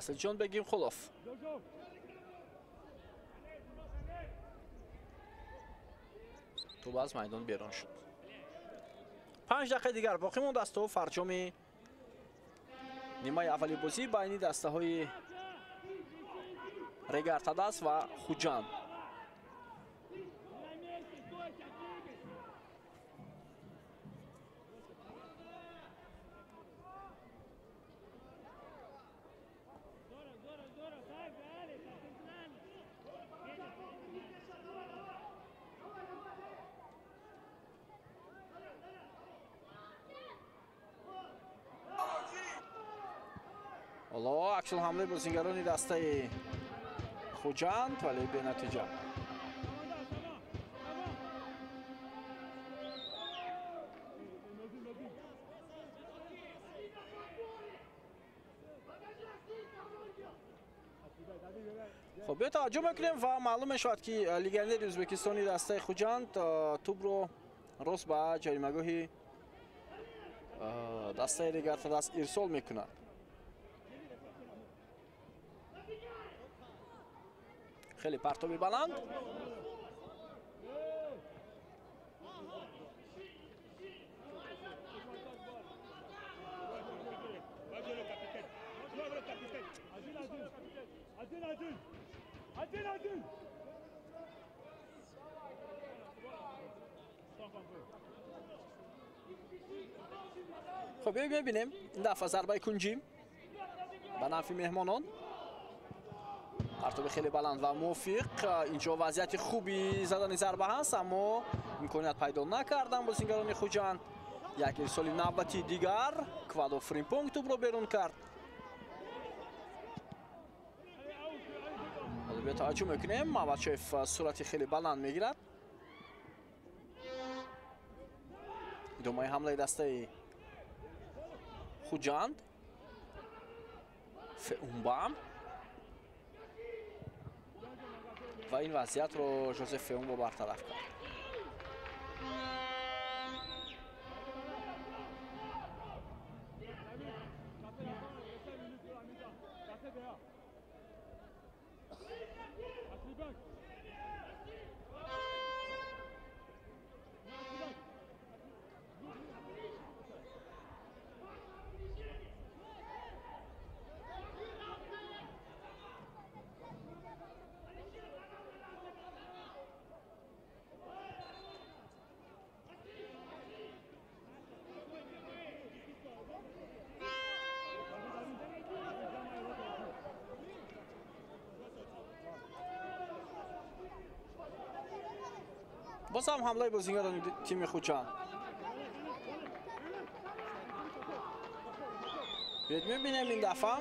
Асилҷон Бегимхулов. Тӯб аз майдон берун шуд. 5 дақиқаи дигар боқӣ мондааст то фарҷоми нимаи аввали бозӣ байни дастаҳои Регар-ТадАЗ ва Хуҷанд. Ҳоло аксул ҳамлаи бозингарони дастаи Хуҷанд, вале бенатиҷа. Хуб, биё таваҷҷӯҳ мекунем ва маълум мешавад, ки легионери ӯзбекистони дастаи Хуҷанд тӯбро рост ба ҷаримагоҳи дастаи Регар-ТадАЗ ирсол мекунад. Хеле партоби баланд. Хуб, мебинем ин дафъа зарбаи кунҷӣ ба нафъи меҳмонон. Партоби хеле баланд ва мувофиқ. Инҷо вазъияти хуби задани зарба ҳаст, аммо имконият пайдо накарданд бозингарони Хуҷанд. Як ирсоли навбати дигар Квадо Фримпонг тӯбро берун кард. Ҳоло биё таваҷҷӯҳ мекунем, Мамадшоев сурати хеле баланд мегирад. Идомаи ҳамлаи дастаи Хуҷанд. Феумба ва ин вазъиятро Жозеф Феумба бартараф кард. Боз ҳам ҳамлаи бозингарони тими Хуҷанд. Биёед мебинем ин дафъа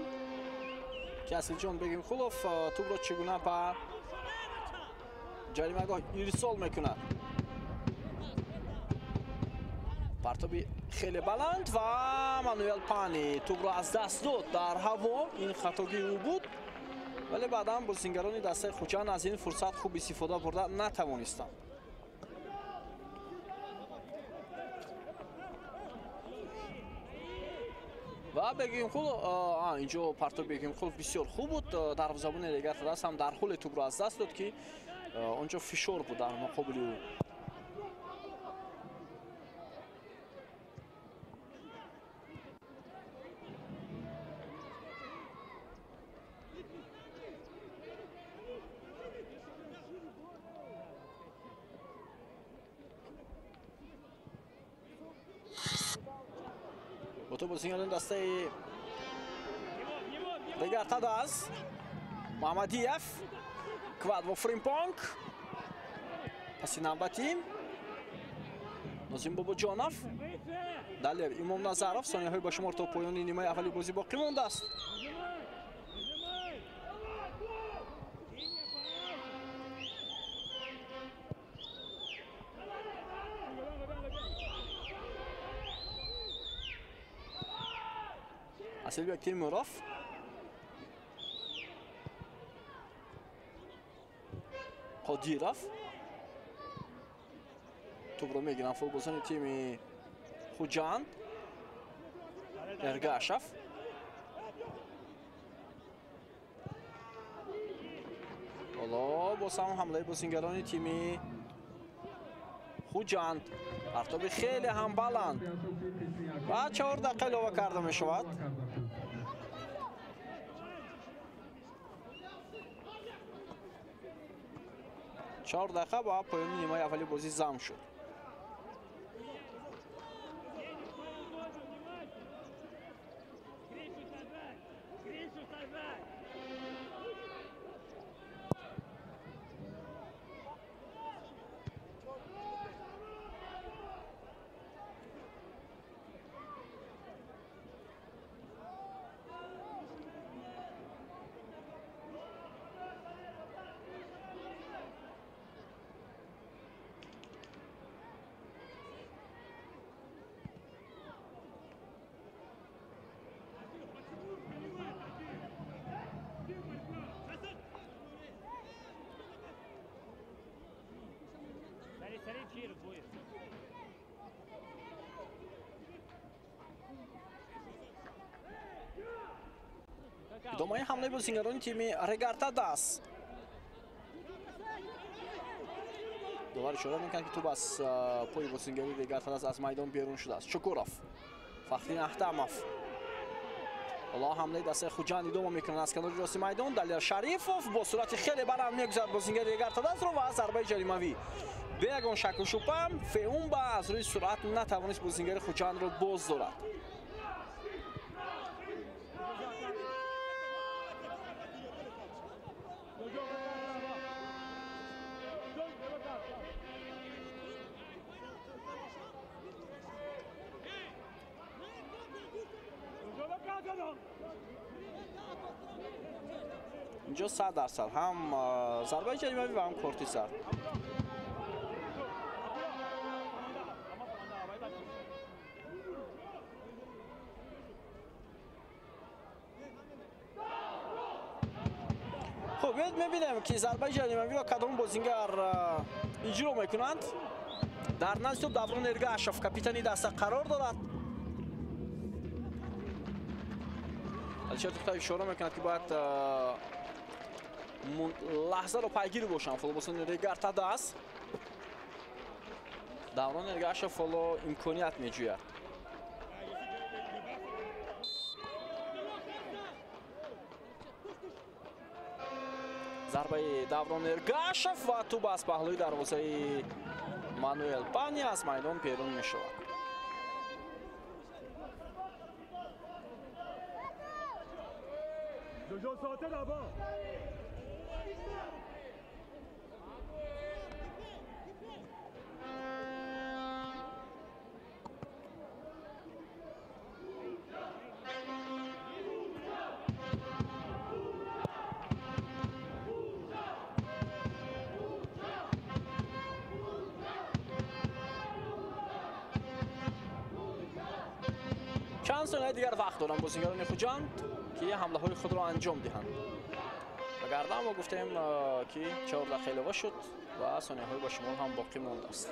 ки Асилҷон Бегимқулов тӯбро чӣ гуна ба ҷаримагоҳ ирсол мекунад. Партоби хеле баланд ва Мануэл Пани тӯбро аз даст дод дар ҳаво. Ин хатогии ӯ буд, вале баъдан бозингарони дастаи Хуҷанд аз ин фурсат хуб истифода бурда натавонистанд. Ва Бегимқул, инҷо партоби Бегимқул бисёр хуб буд. Дарвозабони Регар-ТадАЗ ҳам дар ҳоле тӯбро аз даст дод, ки онҷо фишор буд дар муқобили ӯ. Бозингарони дастаи Регар-ТадАЗ. Мамадиев, Квадво Фримпонг, паси навбатӣ Нозим Бобоҷонов, Далер Имомназаров. Сонияҳои ба шумор то поёни нимаи аввали бозӣ боқӣ мондааст. Асилбек Темуров. Қодиров. Тӯбро мегиранд футболбозони тими Хуҷанд. Эргашев. Ҳоло боз ҳам ҳамлаи бозингарони тими Хуҷанд. Партоби хеле ҳам баланд ва 4 дақиқа илова карда мешавад. 4 дақиқа ба поёни нимаи аввали бозӣ зам шуд. Идомаи ҳамлаи бозингарони тими Регар-ТадАЗ. Довар ишора мекунад, ки тӯб аз пои бозингари Регар-ТадАЗ аз майдон берун шудааст. Шукуров, Фахриддин Аҳтамов. Ҳоло ҳамлаи дастаи Хуҷанд идома мекунад аз канори рости майдон. Далер Шарифов бо суръати хеле баланд мегузарад бозингари Регар-ТадАЗро ва зарбаи ҷаримавӣ. Бе ягон шаку шубҳа Феумба аз рӯи суръат натавонист бозингари Хуҷандро боз дорад. Инҷо 100% ҳам зарбаи ҷаримавӣ ва ҳам корти зард. Хуб, биёед мебинем, ки зарбаи ҷаримавиро кадом бозингар иҷро мекунанд. Дар назди тӯб Даврон Эргашев, капитани даста, қарор дорад. Алишер Тухтаев ишора мекунад, ки бояд лаҳзаро пайгир бошанд футболбозони Регар-ТадАЗ. Даврон Эргашев ҳоло имконият меҷӯяд. Зарбаи Даврон Эргашев ва тӯб аз паҳлӯи дарвозаи Мануэл Пани аз майдон берун мешавад. Чанд сонияи дигар вақт доранд бозингарони Хуҷанд, ки ҳамлаҳои худро анҷом диҳанд. Вагарна мо гуфтем, ки 4 дақиқа илова шуд ва сонияҳои ба шумор ҳам боқӣ мондааст.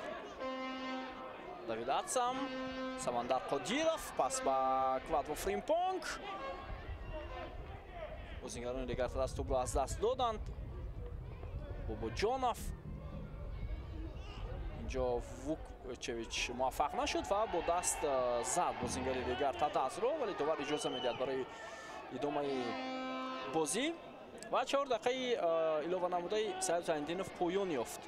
Давид Атсам, Самандар Қодиров, пас ба Квадво Фримпонг. Бозингарони Регар-ТадАЗ тӯбро аз даст доданд. Бобоҷонов инҷо Вукчевич муваффақ нашуд ва бо даст зад бозингари Регар-ТадАЗро, вале довар иҷоза медиҳад барои идомаи бозӣ ва 4 дақиқаи илова намудаи Саид Зайниддинов поён ёфт.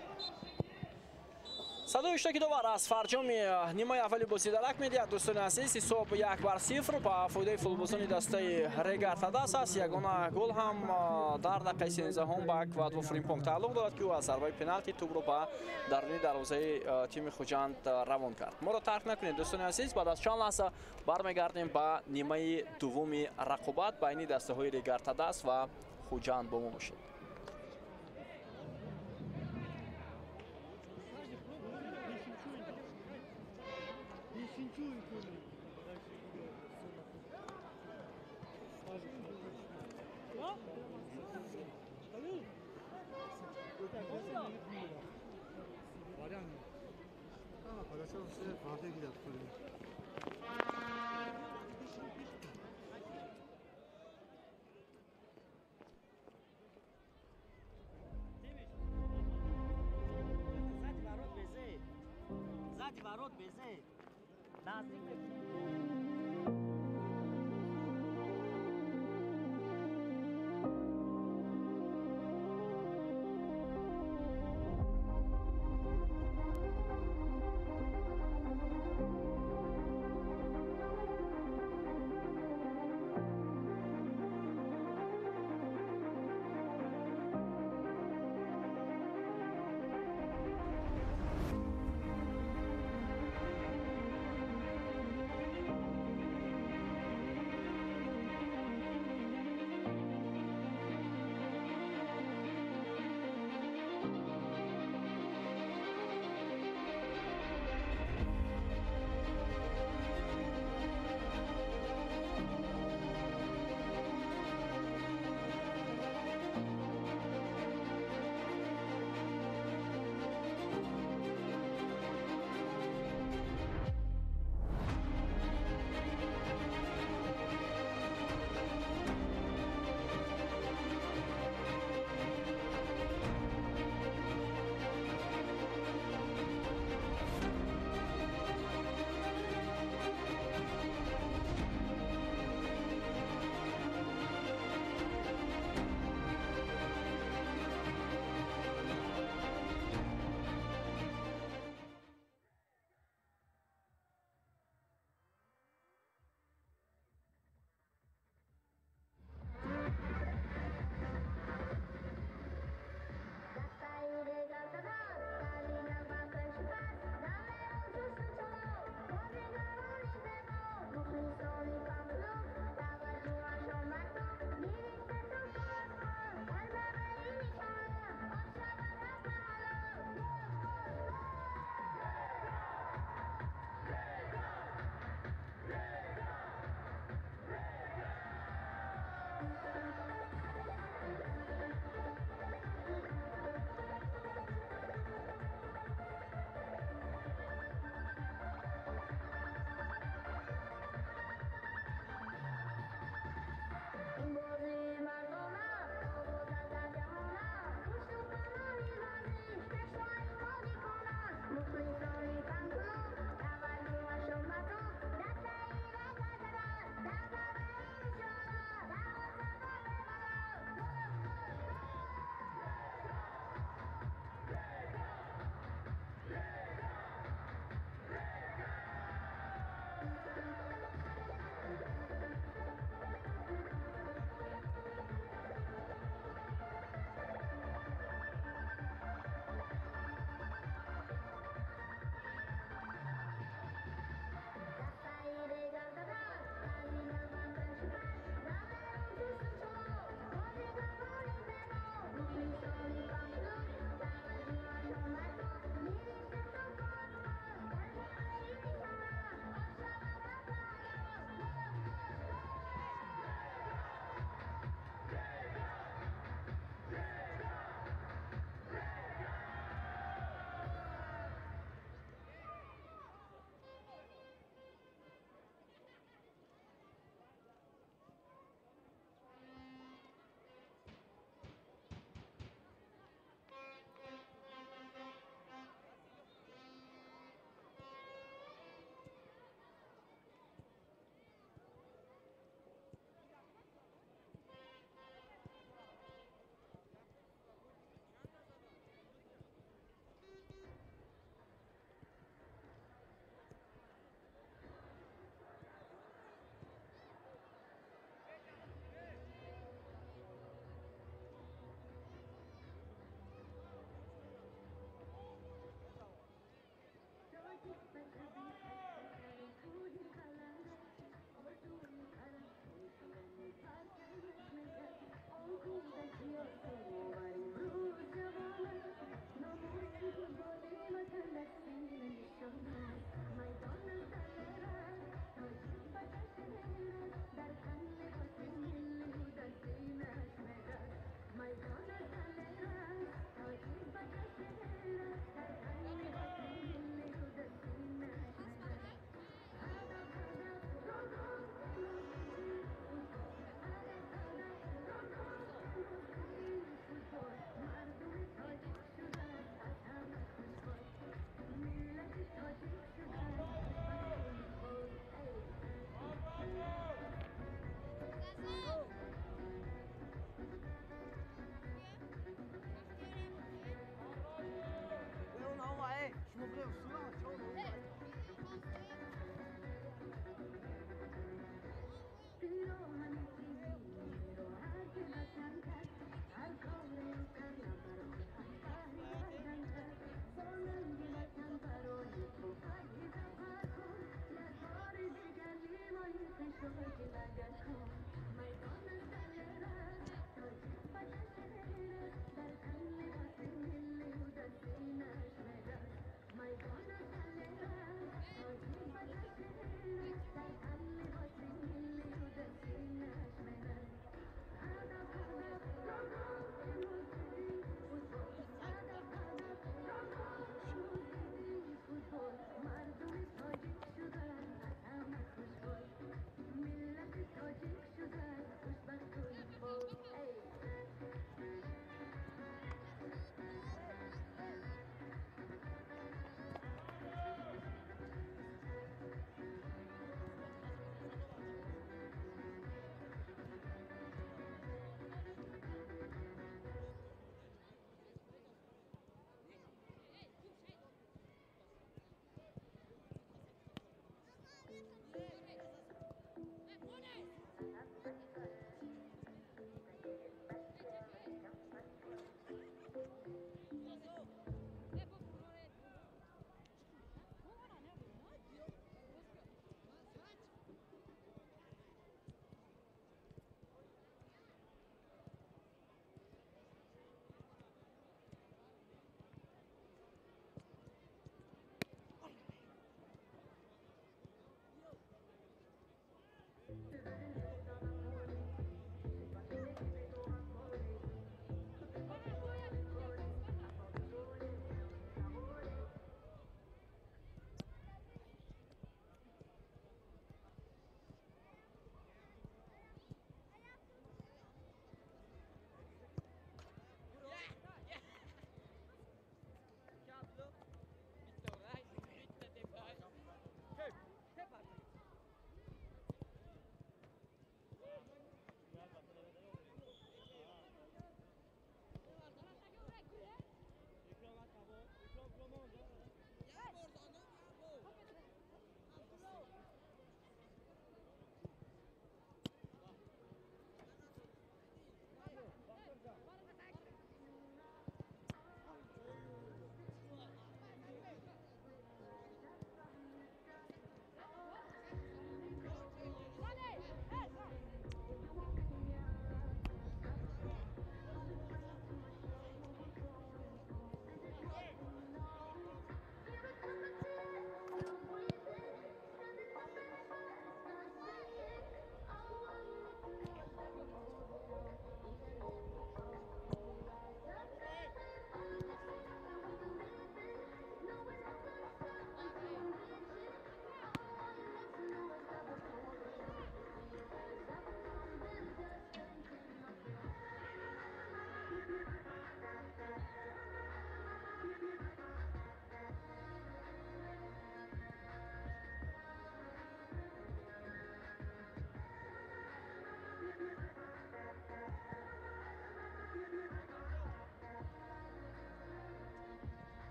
Садои иштироки довар аз фарҷоми нимаи аввали бозӣ дарак медиҳад. Дӯстони азиз, ҳисоб 1-0 ба фоидаи футболбозони дастаи Регар-ТадАЗ аст. Ягона гол ҳам дар дақиқаи 13 ба Квадво Фримпонг тааллуқ дорад, ки ӯ аз зарбаи пеналти тӯбро ба даруни дарвозаи тими Хуҷанд равон кард. Моро тарк накунед, дӯстони азиз, баъд аз чанд лаҳза бармегардем ба нимаи дуввуми рақобат байни дастаҳои Регар-ТадАЗ ва Хуҷанд. Бо мо бошед.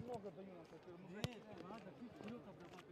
Много даю нам. Нет, надо чуть вперед обрабатывать.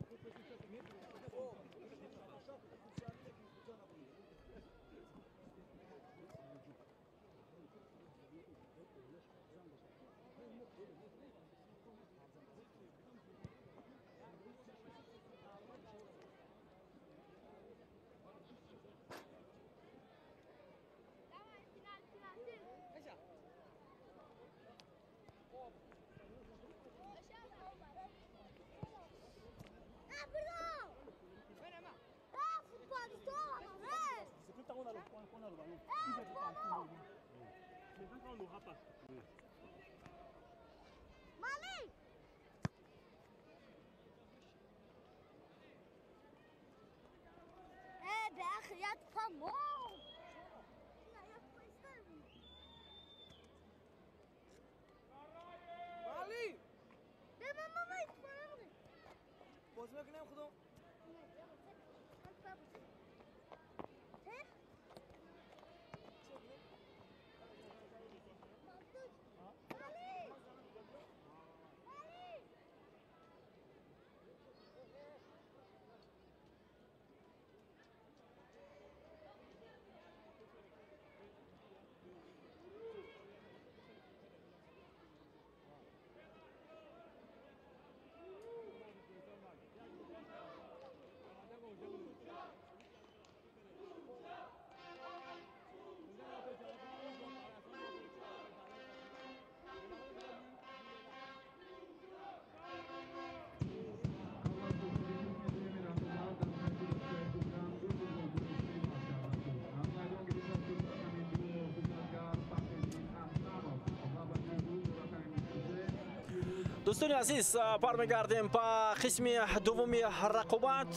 Дӯстони азиз, бармегардем ба қисми дуввуми рақобат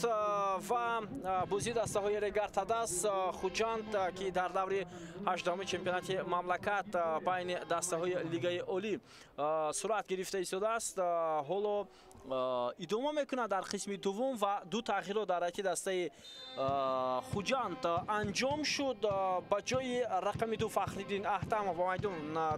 ва бозии дастаҳои Регар Тадас Хуҷанд, ки дар даври 18-уми чемпионати мамлакат байни дастаҳои Лигаи Олӣ сурат гирифта истодааст, ҳоло идома мекунад дар қисми дуввум ва ду тағйирот дар ҳайати дастаи Хуҷанд анҷом шуд. Ба ҷои рақами 2 Фахриддин Аҳтамов ба майдон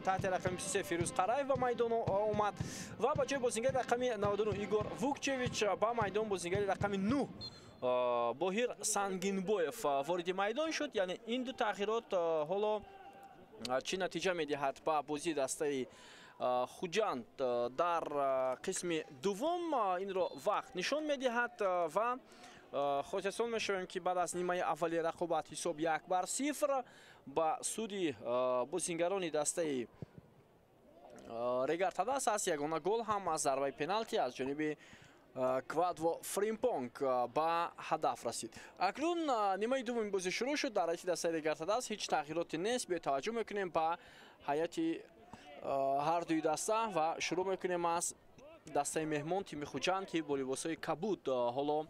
таҳти рақами 33 Фирӯз Қараев ба майдон омад ва ба ҷои бозингари рақами 99 Игор Вукчевич ба майдон бозингари рақами 9 Боҳир Сангинбоев вориди майдон шуд. Яъне ин ду тағйирот ҳоло чӣ натиҷа медиҳад ба бозии дастаи Хуҷанд дар қисми дуввум, инро вақт нишон медиҳад ва хотиррасон мешавем, ки баъд аз нимаи аввали рақобат ҳисоб 1-0 ба суди бозингарони дастаи Регар Тадас аст. Ягона гол ҳам аз зарбаи пеналти аз ҷониби Квадво Фримпонг ба ҳадаф расид. Акнун нимаи дуввуми бозӣ шурӯъ шуд. Дар ҳайати дастаи Регар Тадас ҳеҷ тағйироте нест. Биё таваҷҷӯҳ мекунем ба ҳайати ҳар дуи даста ва шурӯъ мекунем аз дастаи меҳмон тими Хуҷанд, ки бо либосҳои кабуд ҳоло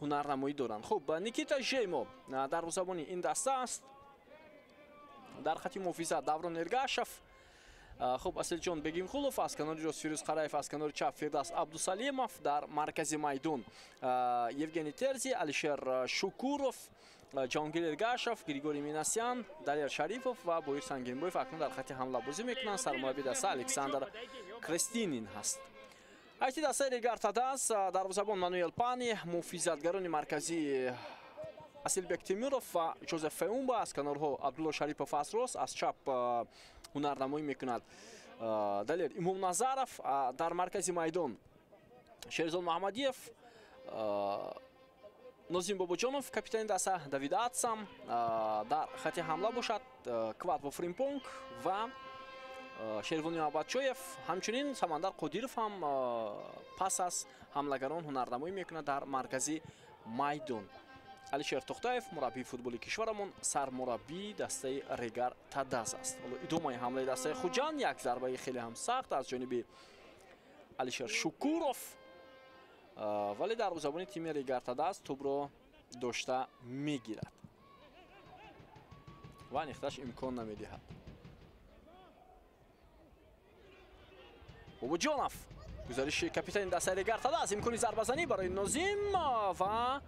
ҳунарнамоӣ доранд. Хуб, Никита Жеймо дарвозабони ин даста аст. Дар хати муҳофизат Даврон Эргашев, хуб, Аселҷон Бегимқулов, аз канори рост Фирӯз Қараев, аз канори чап Фирдавс Абдусалимов, дар маркази майдон Евгений Терзи, Алишер Шукуров, Ҷонгир Эргашев, Григорий Минасян, Далер Шарифов ва Боир Сангинбоев акнун дар хати ҳамла бозӣ мекунанд. Сармурабби даста Александр Крестинин ҳаст. Ҳайати дастаи Регар Тадас дарвозабон Мануэл Пани, муҳофизатгарони марказии Асилбек Темиров ва Ҷозеф Феумба, аз канорҳо Абдулло Шарипов аз рост, аз чап ҳунарнамоӣ мекунад Далер Имомназаров, дар маркази майдон Шерзод Маҳмадиев, Нозим Бобоҷонов, капитани даста Давид Атсам, дар хати ҳамла бошад Квадво Фримпонг ва Шервони Абадчоев. Ҳамчунин Самандар Қодиров ҳам пас аз ҳамлагарон ҳунарнамоӣ мекунад дар маркази майдон. Алишер Тохтаев, мураббии футболи кишварамон, сармураббии дастаи Регар Тадас аст. Ҳоло идомаи ҳамлаи дастаи Хуҷанд, як зарбаи хеле ҳам сахт аз ҷониби Алишер Шукуров, вале дарвозабони тими Регар Тадас тӯбро дошта мегирад ва нихташ имкон намедиҳад. Бобоҷонов, гузариши капитани дастаи Регар Тадас, имкони зарбазанӣ барои Нозим ва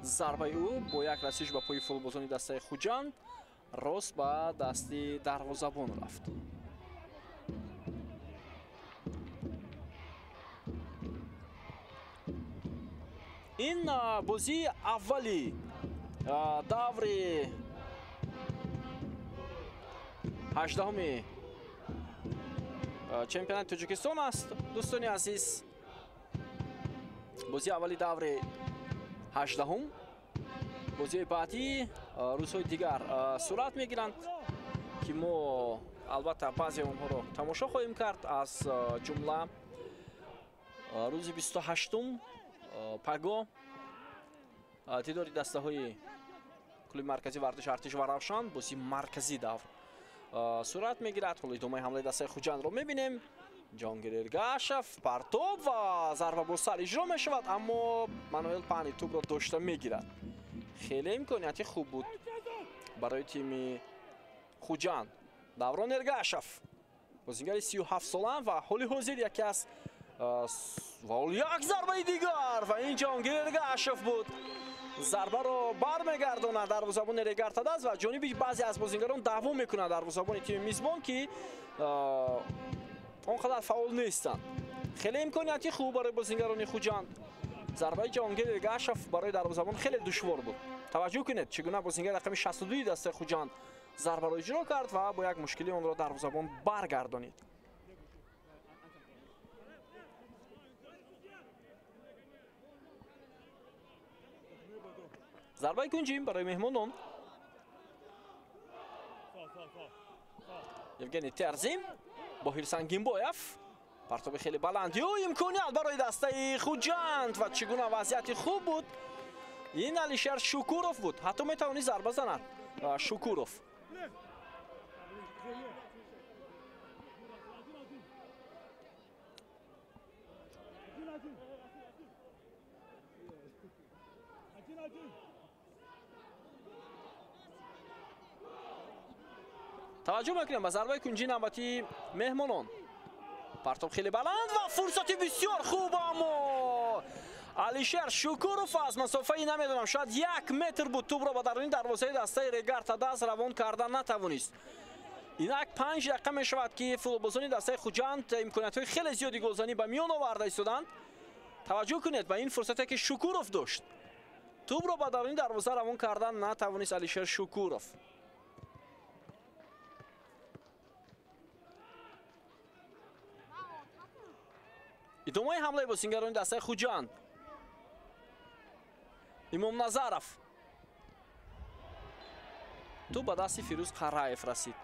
зарбаи ӯ бо як расиш ба пои футболбозони дастаи Хуҷанд рост ба дасти дарвозабон рафт. Ин бозии аввали даври 18-уми чемпионати Тоҷикистон аст. Дӯстони азиз, бозии аввали даври 18-ум. Бозиҳои баъдӣ рӯзҳои дигар сурат мегиранд, ки мо албатта баъзе онҳоро тамошо хоҳем кард. Аз ҷумла рӯзи 28-ум паго дидори дастаҳои клуби марказии варзиши Артиш ва Равшан, бозии марказии давр сурат мегирад. Ҳоло идомаи ҳамлаи дастаи Хуҷандро мебинем. Ҷонгир Эргашев партоб ва зарба бо сар иҷро мешавад, аммо Мануэл Пани тӯбро дошта мегирад. Хеле имконияти хуб буд барои тими Хуҷанд. Даврон Эргашев бозингари 37-сола ва ҳоли ҳозир яке аз ва як зарбаи дигар ва ин Ҷонгир Эргашев буд. Зарбаро бармегардонад дарвозабони Регар Тадаз ва ҷониби баъзе аз бозингарон даъво мекунад дарвозабони тими мизбон, ки он қадар фаъол нестанд. Хеле имконияти хуб барои бозингарони Хуҷанд. Зарбаи Ҷонгир Эргашев барои дарвозабон хеле душвор буд. Таваҷҷӯҳ кунед, чӣ гуна бозингари рақами 62 дастаи Хуҷанд зарбаро иҷро кард ва бо як мушкилӣ онро дарвозабон баргардонид. Зарбаи кунҷӣ барои меҳмонон. Евгений Терзин, Боҳир Сангинбоев, партоби хеле баланд. Ё имконият барои дастаи Хуҷанд ва чӣ гуна вазъияти хуб буд. Ин Алишер Шукуров буд. Ҳатто метавонист зарба занад Шукуров. Таваҷҷӯҳ мекунем ба зарбаи кунҷии навбатии меҳмонон. Партоб хеле баланд ва фурсати бисёр хуб, аммо Алишер Шукуров аз масофаи намедонам шояд 1 метр буд тӯбро ба даруни дарвозаи дастаи Регар Тадаз равон карда натавонист. Инак 5 дақиқа мешавад, ки футболбозони дастаи Хуҷанд имкониятҳои хеле зиёди голзанӣ ба миён оварда истоданд. Таваҷҷӯҳ кунед ба ин фурсате, ки Шукуров дошт. Тӯбро ба даруни дарвоза равон карда натавонист Алишер Шукуров. Идомаи ҳамлаи бозингарони дастаи Хуҷанд. Имом Назаров. Тӯб ба дасти Фирӯз Қараев расид.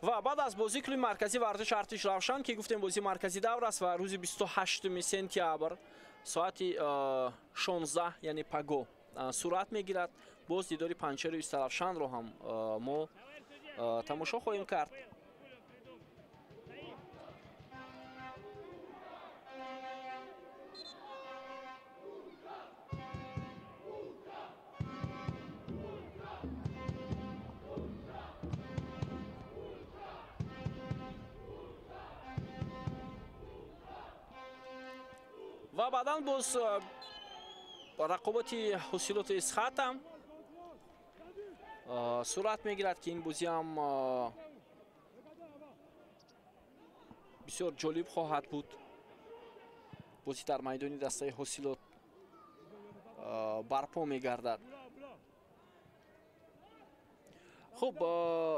Ва баъд аз бозии клуби марказии варзиши Артиш Равшан, ки гуфтем бозии марказии давр аст ва рӯзи 28 сентябр соати 16, яъне паго сурат мегирад, боз дидори Панҷшеру Истаравшанро ҳам мо тамошо хоҳем кард. Ва баъдан боз рақобати ҳосилоти Исхата сурат мегирад, ки ин бозӣ ҳам бисёр ҷолиб хоҳад буд. Бозӣ дар майдони дастаи ҳосилот барпо мегардад. Хуб,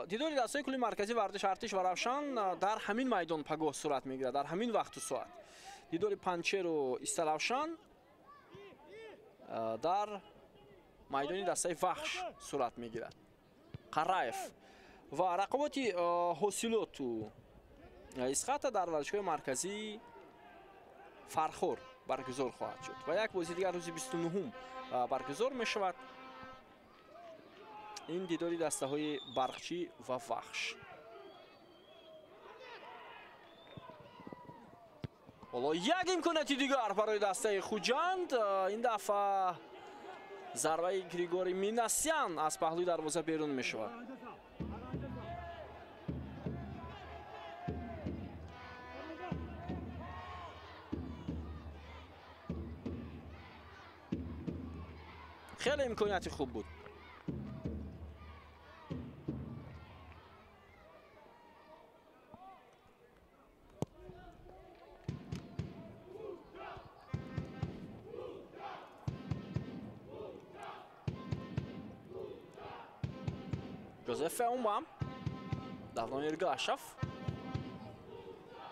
дидори дастаи клуби марказии варзиши Артиш ва Равшан дар ҳамин майдон пагоҳ сурат мегирад, дар ҳамин вақту соат. Дидори Панҷшеру Истаравшан дар майдони дастаи Вахш сурат мегирад. Қараев ва рақобати ҳосилоту Исхата дар варзишгоҳи марказии Фархор баргузор хоҳад шуд ва як бозии дигар рӯзи 29-ум баргузор мешавад. Ин дидори дастаҳои Барқчӣ ва Вахш. Ҳоло як имконияти дигар барои дастаи Хуҷанд. Ин дафъа зарбаи Григорий Минасян аз паҳлӯи дарвоза берун мешавад. Хеле имконияти хуб буд. Жозеф Феумбам, Даврон Эргашев.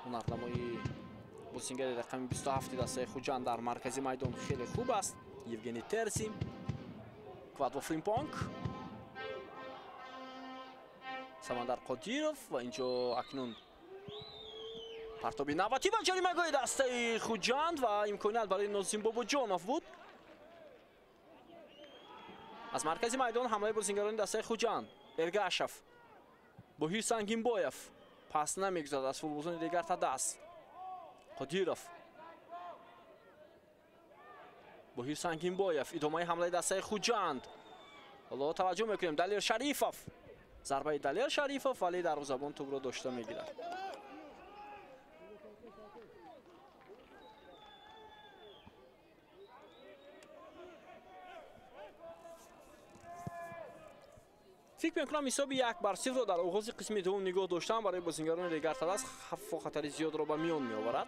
Ҳунарнамои бозингари рақами 27 дастаи Хуҷанд дар маркази майдон хеле хуб аст. Евгений Терзи, Квадво Фримпонг, Самандар Қодиров ва инҷо акнун партоби навбатӣ ба ҷаримагоҳи дастаи Хуҷанд ва имконият барои Нозим Бобоҷонов буд. Аз маркази майдон ҳамлаи бозингарони дастаи Хуҷанд. Эргашев, Боҳир Сангинбоев пас намегузарад аз футболбозони дигар та даст. Қодиров, Боҳир Сангинбоев, идомаи ҳамлаи дастаи Хуҷанд. Ҳоло таваҷҷӯҳ мекунем, Далер Шарифов, зарбаи Далер Шарифов, вале дарвозабон тӯбро дошта мегирад. Фикр мекунам ҳисоби 1-0 дар оғози қисми дуввум нигоҳ доштан барои бозингарони Регар-ТадАЗ хаффу хатари зиёдро ба миён меоварад.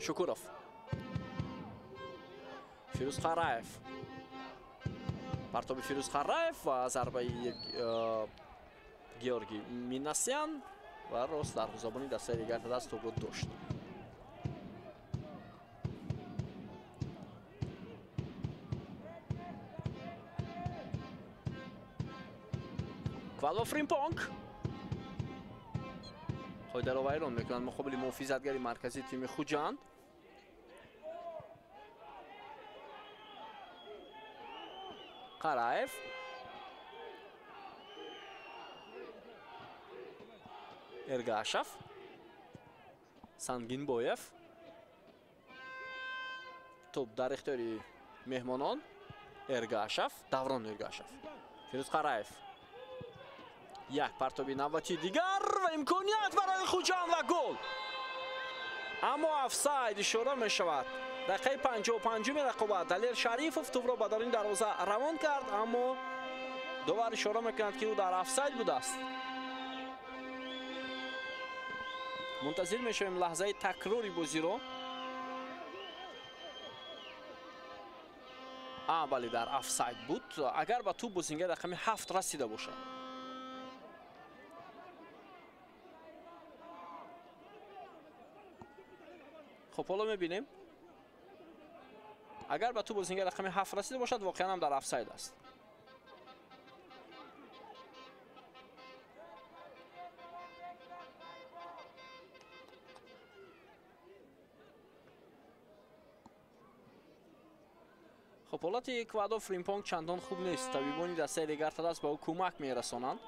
Шукуров, Фирӯз Қараев, партоби Фирӯз Қараев ва зарбаи Георгий Минасян ва рост дарвозабони дастаи Регар-ТадАЗ тӯбро дошт. Квадво Фримпонг қоидаро вайрон мекунанд муқобили муҳофизатгари марказии тими Хуҷанд. Қараев, Эргашев, Сангинбоев. Тӯб дар ихтиёри меҳмонон. Эргашев, Даврон Эргашев, Фирӯз Қараев. Як партоби навбати дигар ва имконият барои Хуҷанд ва гол. Аммо офсайд ишора мешавад. Дақиқаи 55-уми рақобат Далер Шарифов тӯбро ба даруни дарвоза равон кард, аммо довар ишора мекунад, ки ӯ дар офсайд будааст. Мунтазир мешавем лаҳзаи такрори бозиро. Бале, дар офсайд буд. Агар ба тӯб бозингари рақами 7 расида бошад. Хуб, ҳоло мебинем. Агар ба тӯб бозингари рақами 7 расида бошад, воқеан ҳам дар офсайд аст. Хуб, ҳолати Квадо Фримпонг чандон хуб нест. Табибони дастаи Регар-ТадАЗ ба ӯ кӯмак мерасонанд.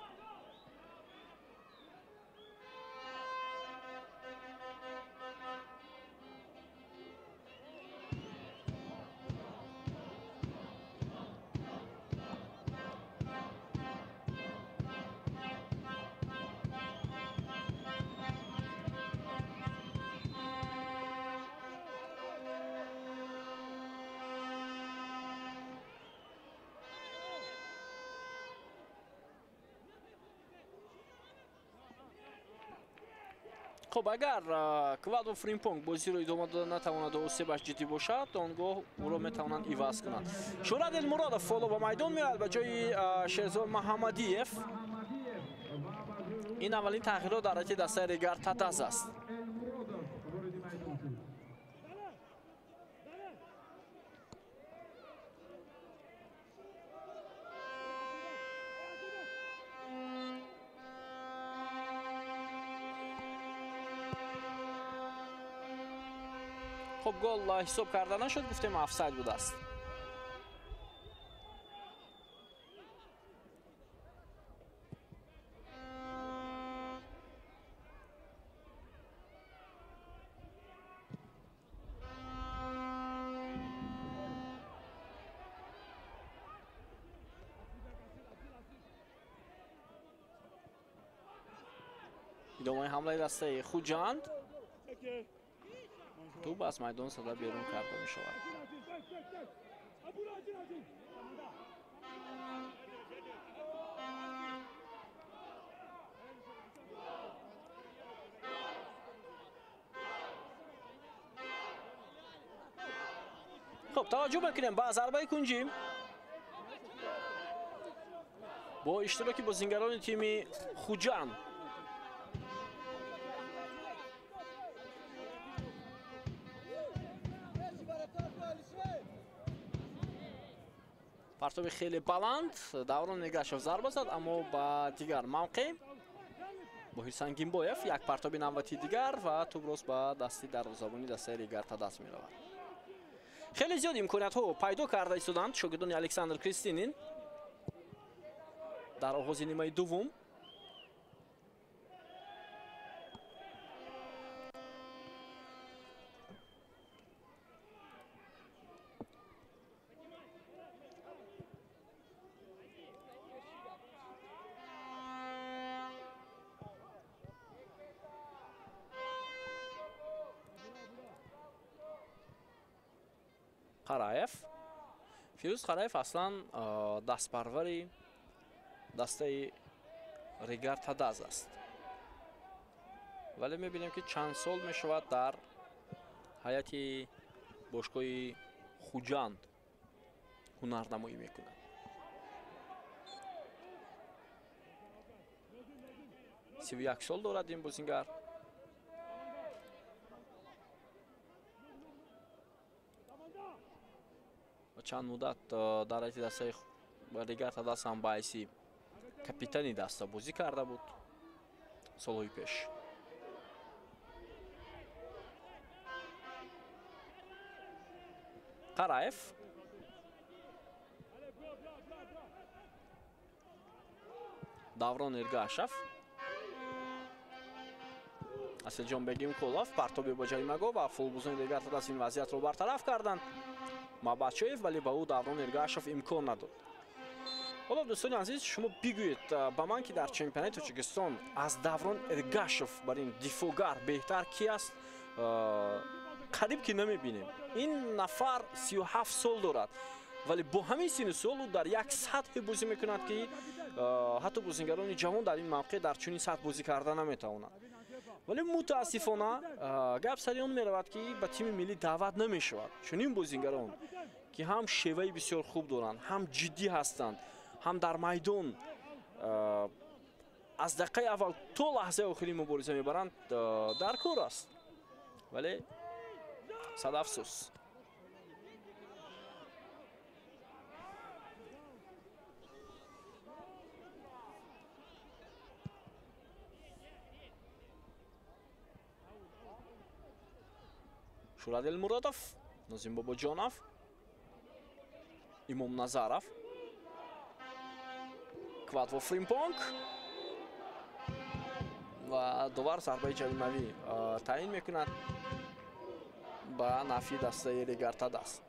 Хуб, агар Квадо Фримпонг бозиро идома дода натавонад ва осебаш ҷиддӣ бошад, он гоҳ ӯро метавонанд иваз кунанд. Шӯрат Элмуродов ҳоло ба майдон меояд ба ҷои Шерзод Маҳаммадиев. Ин аввалин тағйирот дар ҳайати дастаи Регар-ТадАЗ аст. Хуб, гол ҳисоб карда нашуд, гуфтем офсайд будааст. Идомаи ҳамлаи дастаи Хуҷанд. Тӯб аз майдон зада берун карда мешавад. Хуб, таваҷҷӯҳ мекунем ба зарбаи кунҷӣ. Бо иштироки бозингарони тими Хуҷанд. Партоби хеле баланд, Даврон Эргашев зарба зад, аммо ба дигар мавқеъ. Боҳир Сангинбоев як партоби навбати дигар ва тӯб рост ба дасти дарвозабони дастаи Регар Тадаз меравад. Хеле зиёд имкониятҳо пайдо карда истоданд шогирдони Александр Кристинин дар оғози нимаи дуввум. Қараев, Фирӯз Қараев аслан дастпарвари дастаи Регар Тадаз аст. Вале мебинем, ки чанд сол мешавад дар ҳайати бошгоҳи Хуҷанд ҳунарнамоӣ мекунад. 31 сол дорад ин бозингар. Чанд муддат дар ҳайати дастаи Регар Тадаз ҳам ба ҳайси капитани даста бозӣ карда буд солҳои пеш. Қараев Даврон Эргашев, Аселҷон Бегимкулов партоби бо ҷаримагоҳ ва футболбозони Регар Тадаз ин вазъиятро бартараф карданд. Мабачоев, вале ба ӯ Даврон Эргашев имкон надод. Ҳоло дӯстони азиз, шумо бигӯед ба ман, ки дар чемпионати Тоҷикистон аз Даврон Эргашев бар ин дифоъгар беҳтар ки аст? Қариб ки намебинем. Ин нафар 37 сол дорад, вале бо ҳамин сину сол ӯ дар як сатҳе бозӣ мекунад, ки ҳатто бозингарони ҷавон дар ин мавқеъ дар чунин сатҳ бозӣ карда наметавонанд. Вале мутаассифона гап сари он меравад, ки ба тими миллӣ даъват намешавад. Чунин бозингарон, ки ҳам шеваи бисёр хуб доранд, ҳам ҷиддӣ ҳастанд, ҳам дар майдон аз дақиқаи аввал то лаҳзаи охири мубориза мебаранд, дар кор аст. Вале сад афсӯс. Шурадил Муродов, Нозим Бобоҷонов, Имом Назаров, Кватво Фримпонг ва довар зарбаи ҷаримавӣ таъин мекунад ба нафъи дастаи Регар Тадаз.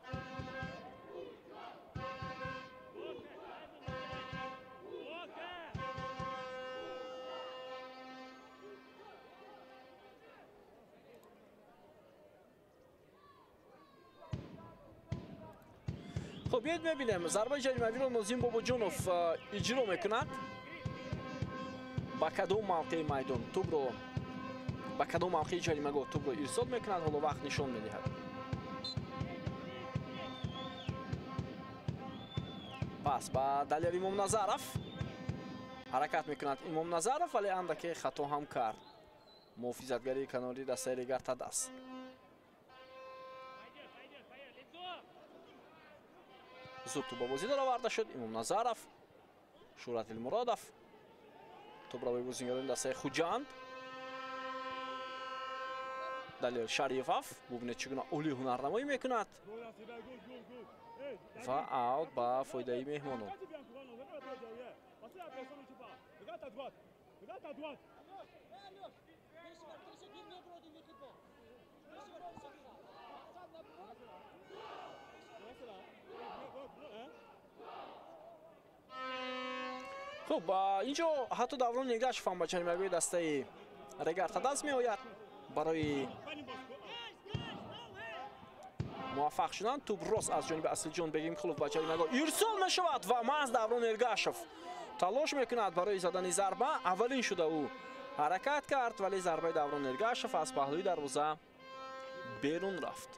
Хуб, биёед мебинем зарбаи ҷаримавиро Нозим Бобоҷонов иҷро мекунад. Ба кадом мавқеи майдон тӯбро, ба кадом мавқеи ҷаримагоҳ тӯбро ирсол мекунад, ҳоло вақт нишон медиҳад. Пас ба Далер Имомназаров ҳаракат мекунад Имомназаров, вале андаке хато ҳам кард. Муҳофизатгари канори дастаи Регар Тадаз. Зуд тӯб ба бозӣ дароварда шуд. Имомназаров, Шӯҳрат Илмуродов, тӯбро ба бозингарони дастаи Хуҷанд. Далер Шарифов бубинед чӣ гуна олӣ ҳунарнамоӣ мекунад ва аут ба фоидаи меҳмонон. Хуб, инҷо ҳатто Даврон Эргашев ҳам ба ҷаримагоҳи дастаи Регар Тадаз меояд барои муваффақ шудан. Тӯб рост аз ҷониби Асилҷон Бегимкулов ба ҷаримагоҳ ирсол мешавад ва маҳз Даврон Эргашев талош мекунад барои задани зарба. Аввалин шуда ӯ ҳаракат кард, вале зарбаи Даврон Эргашев аз паҳлӯи дарвоза берун рафт.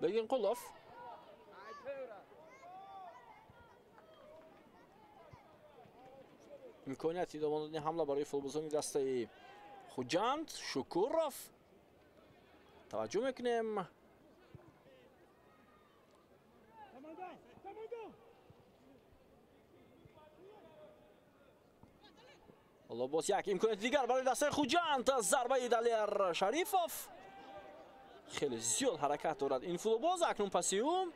Бегинқулов. Имконияти идома додани ҳамла барои футболбозони дастаи Хуҷанд. Шукуров. Таваҷҷӯҳ мекунем. Ҳоло боз як имконияти дигар барои дастаи Хуҷанд. Зарбаи Далер Шарифов. Хеле зиёд ҳаракат дорад ин футболбоз. Акнун паси ӯ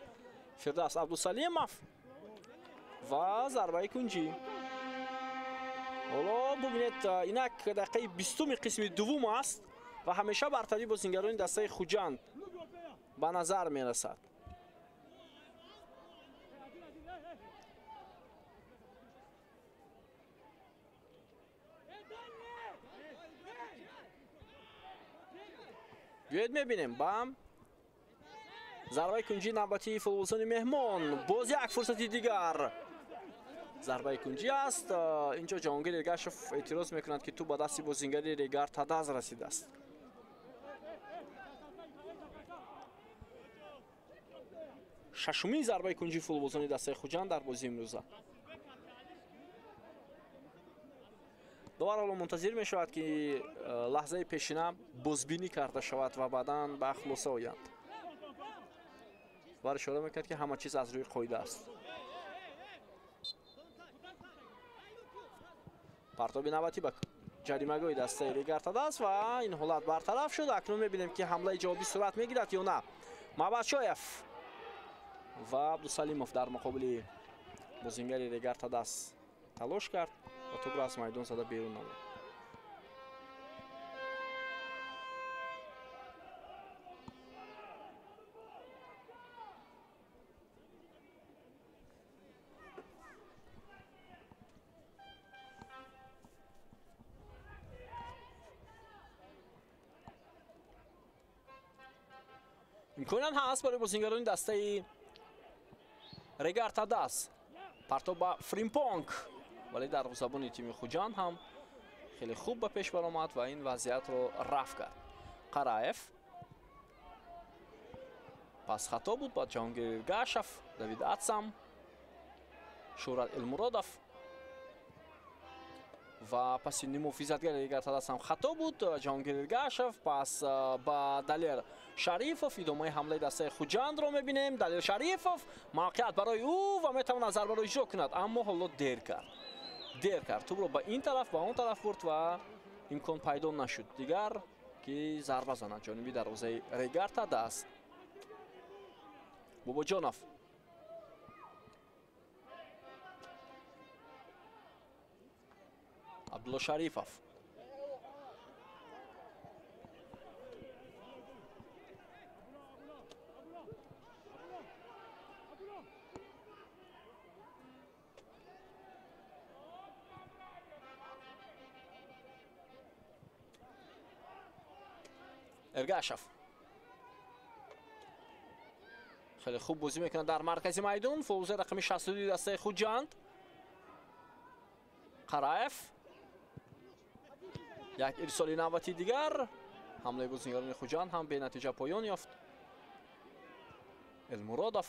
Фирдавс Абдусалимов ва зарбаи кунҷӣ. Ҳоло бубинед, инак дақиқаи 20-уми қисми дуввум аст ва ҳамеша бартарии бозингарони дастаи Хуҷанд ба назар мерасад. Биёед мебинем ба зарбаи кунҷии навбатии футболбозони меҳмон. Боз як фурсати дигар. Зарбаи кунҷӣ аст. Инҷо Ҷаҳонгир Эргашев эътироз мекунад, ки тӯп ба дасти бозингари Регар Тадаз расидааст. Шашумин зарбаи кунҷии футболбозони дастаи Хуҷанд дар бозии имрӯза. Довар ҳоло мунтазир мешавад, ки лаҳзаи пешина бозбинӣ карда шавад ва баъдан ба хулоса оянд. Довар ишора мекунад, ки ҳама чиз аз рӯи қоида аст. Партоби навбатӣ ба ҷаримагоҳи дастаи Регар Тадаз ва ин ҳолат бартараф шуд. Акнун мебинем, ки ҳамлаи ҷавобӣ сурат мегирад ё на. Мабадшоев ва Абдусалимов дар муқобили бозингари Регар Тадаз талош кард ва тӯпро аз майдон зада берун намуд. Имконият ҳаст барои бозингарони дастаи Регар Тадаз. Партоб ба Фримпонг, вале дарвозабони тими Хуҷанд ҳам хеле хуб ба пеш баромад ва ин вазъиятро рафт кард. Қараев пас хато буд ба Ҷаҳонгир Эргашев, Давид Атсам, Шӯҳрат Элмуродов ва паси муҳофизатгари Регар Тадаз ҳам хато буд. Ҷаҳонгир Эргашев пас ба Далер Шарифов. Идомаи ҳамлаи дастаи Хуҷандро мебинем. Далер Шарифов мавқеият барои ӯ ва метавонад зарбаро иҷро кунад, аммо ҳоло дер кард. Дер кард. Тӯпро ба ин тараф, ба он тараф бурд ва имкон пайдо нашуд дигар, ки зарба занад ҷониби дарвозаи Регар Тадаз. Бобоҷонов. Абдулло Шарифов. Эргашев хеле хуб бозӣ мекунад дар маркази майдон. Футболбози рақами 62 дастаи Хуҷанд. Қараев. Як ирсоли навбати дигар. Ҳамлаи бозингарони Хуҷанд ҳам бенатиҷа поён ёфт. Элмуродов,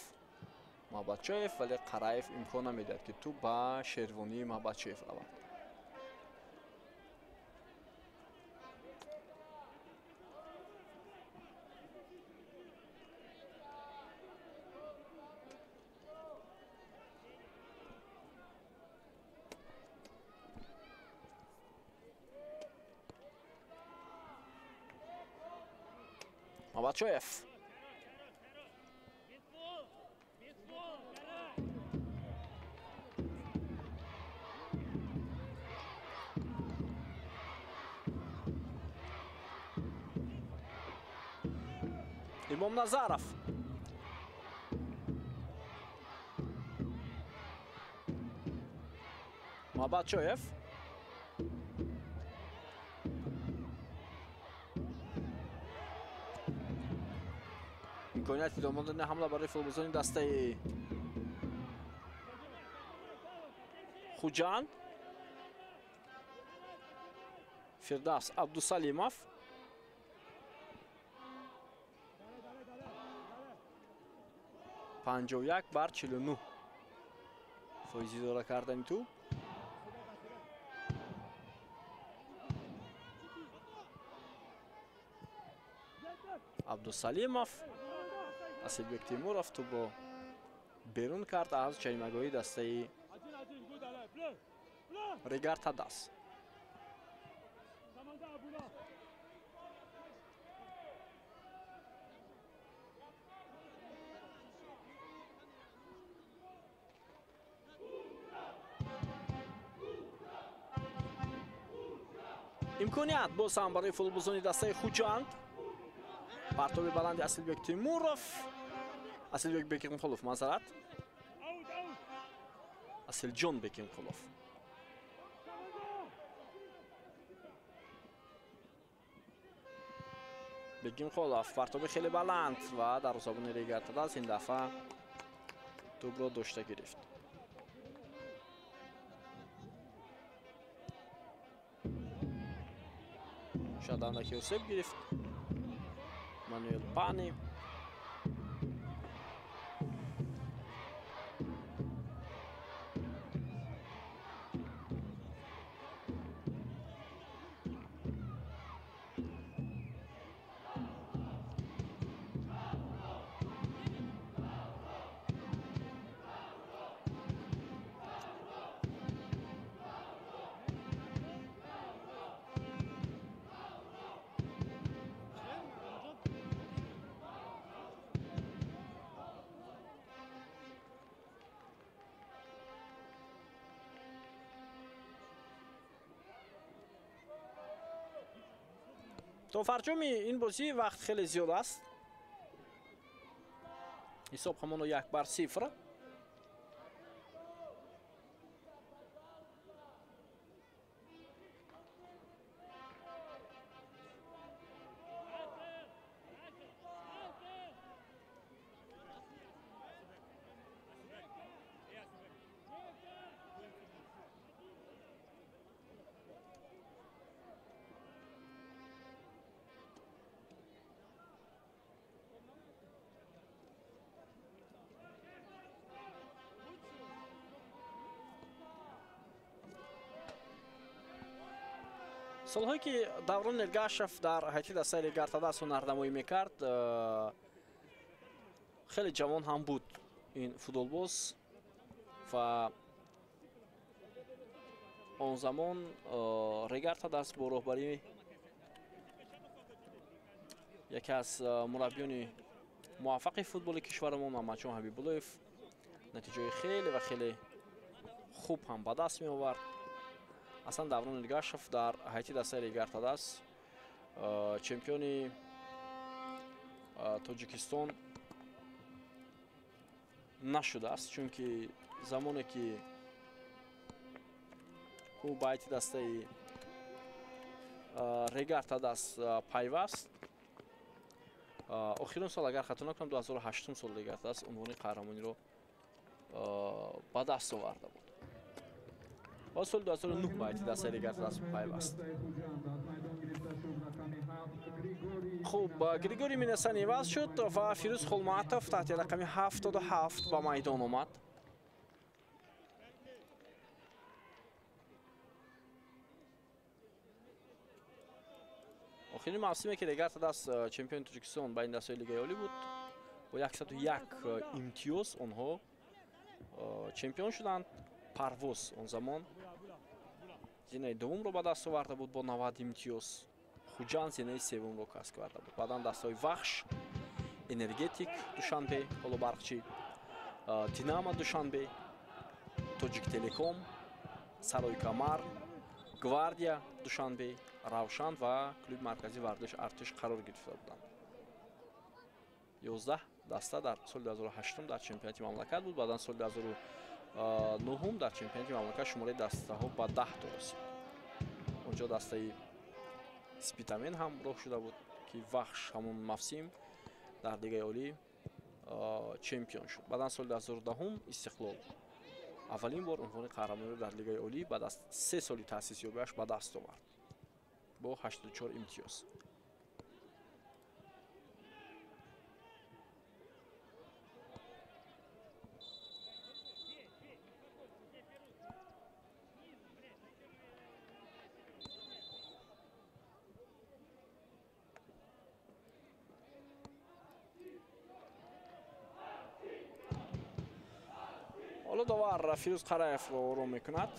Мабадшоев, вале Қараев имкон намедиҳад, ки тӯп ба шервонии Мабадшоев равад. Мабачоев. Имомназаров. Мабачоев. Имконияти идома додани ҳамла барои футболбозони дастаи Хуҷанд. Фирдавс Абдусалимов. 51-49 фоизи идора кардани тӯб. Абдусалимов. Асилбек Тимуров тӯбро берун кард аз ҷаримагоҳи дастаи Регар Тадас. Имконият боз ҳам барои футболбозони дастаи Хуҷанд. Партоби баланди Асилбек Тимуров. Асилбек Бекимқулов, маъзарат. Асилҷон Бекимқулов. Бекимқулов партоби хеле баланд ва дарвозабони Регар Тадас ин дафъа тӯбро дошта гирифт. Шояд андаке осеб гирифт. Мануэл Пани. То фарҷоми ин бозӣ вақт хеле зиёд аст. Ҳисоб ҳамоно 1-0. Солҳое ки Даврон Эргашев дар ҳайати дастаи Регар Тадас ҳунарнамоӣ мекард, хеле ҷавон ҳам буд ин футболбоз ва он замон Регар Тадас бо роҳбарии яке аз мураббиёни муваффақи футболи кишварамон Мамадҷон Ҳабибуллоев натиҷаи хеле ва хеле хуб ҳам ба даст меовард. Аслан Даврон Эргашев дар ҳайати дастаи Регар Тадас чемпиони Тоҷикистон нашудааст, чунки замоне ки ӯ ба ҳайати дастаи Регар Тадас пайваст, охирон сол, агар хато накунам, 2008 сол Регар Тадас унвони қаҳрамониро ба даст оварда буд. Ва соли 2009 ба ҳайати дастаи Регар Тадас пайваст. Хуб, Григорий Минасан иваз шуд ва Фирӯз Холматов таҳти рақами 77 ба майдон омад. Охирин мавсиме ки Регар Тадас чемпиони Тоҷикистон байни дастаҳои Лигаи Олӣ буд, бо 101 имтиёз онҳо чемпион шуданд. Парвоз он замон зинаи дуввумро ба даст оварда буд бо 90 имтиёз. Хуҷанд зинаи севумро касб карда буд. Баъдан дастаҳои Вахш, Энергетик Душанбе, ҳоло Барқчӣ, Динамо Душанбе, Тоҷиктелеком, Сарои Камар, Гвардия Душанбе, Равшан ва клуби марказии варзиши Артиш қарор гирифта буданд. 11 даста дар соли 2008 дар чемпионати мамлакат буд. Баъдан соли 2009 дар чемпионати мамлакат шумораи дастаҳо ба 10 то расид. Онҷо дастаи Спитамен ҳам роҳ шуда буд, ки Вахш ҳамон мавсим дар Лигаи Олӣ чемпион шуд. Баъдан соли 2010 Истиқлол аввалин бор унвони қаҳрамониро дар Лигаи Олӣ баъд аз 3 соли таъсисёбиаш ба даст овард бо 84 имтиёз. Ҳоло довар Фирӯз Қараевро ором мекунад.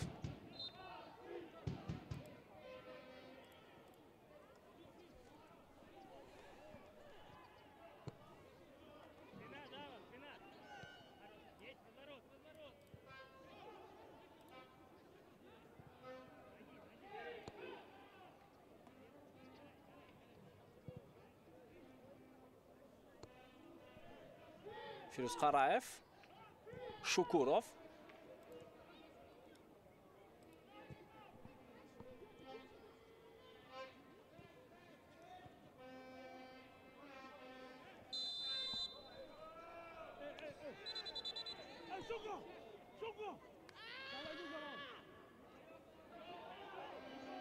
Фирӯз Қараев, Шукуров,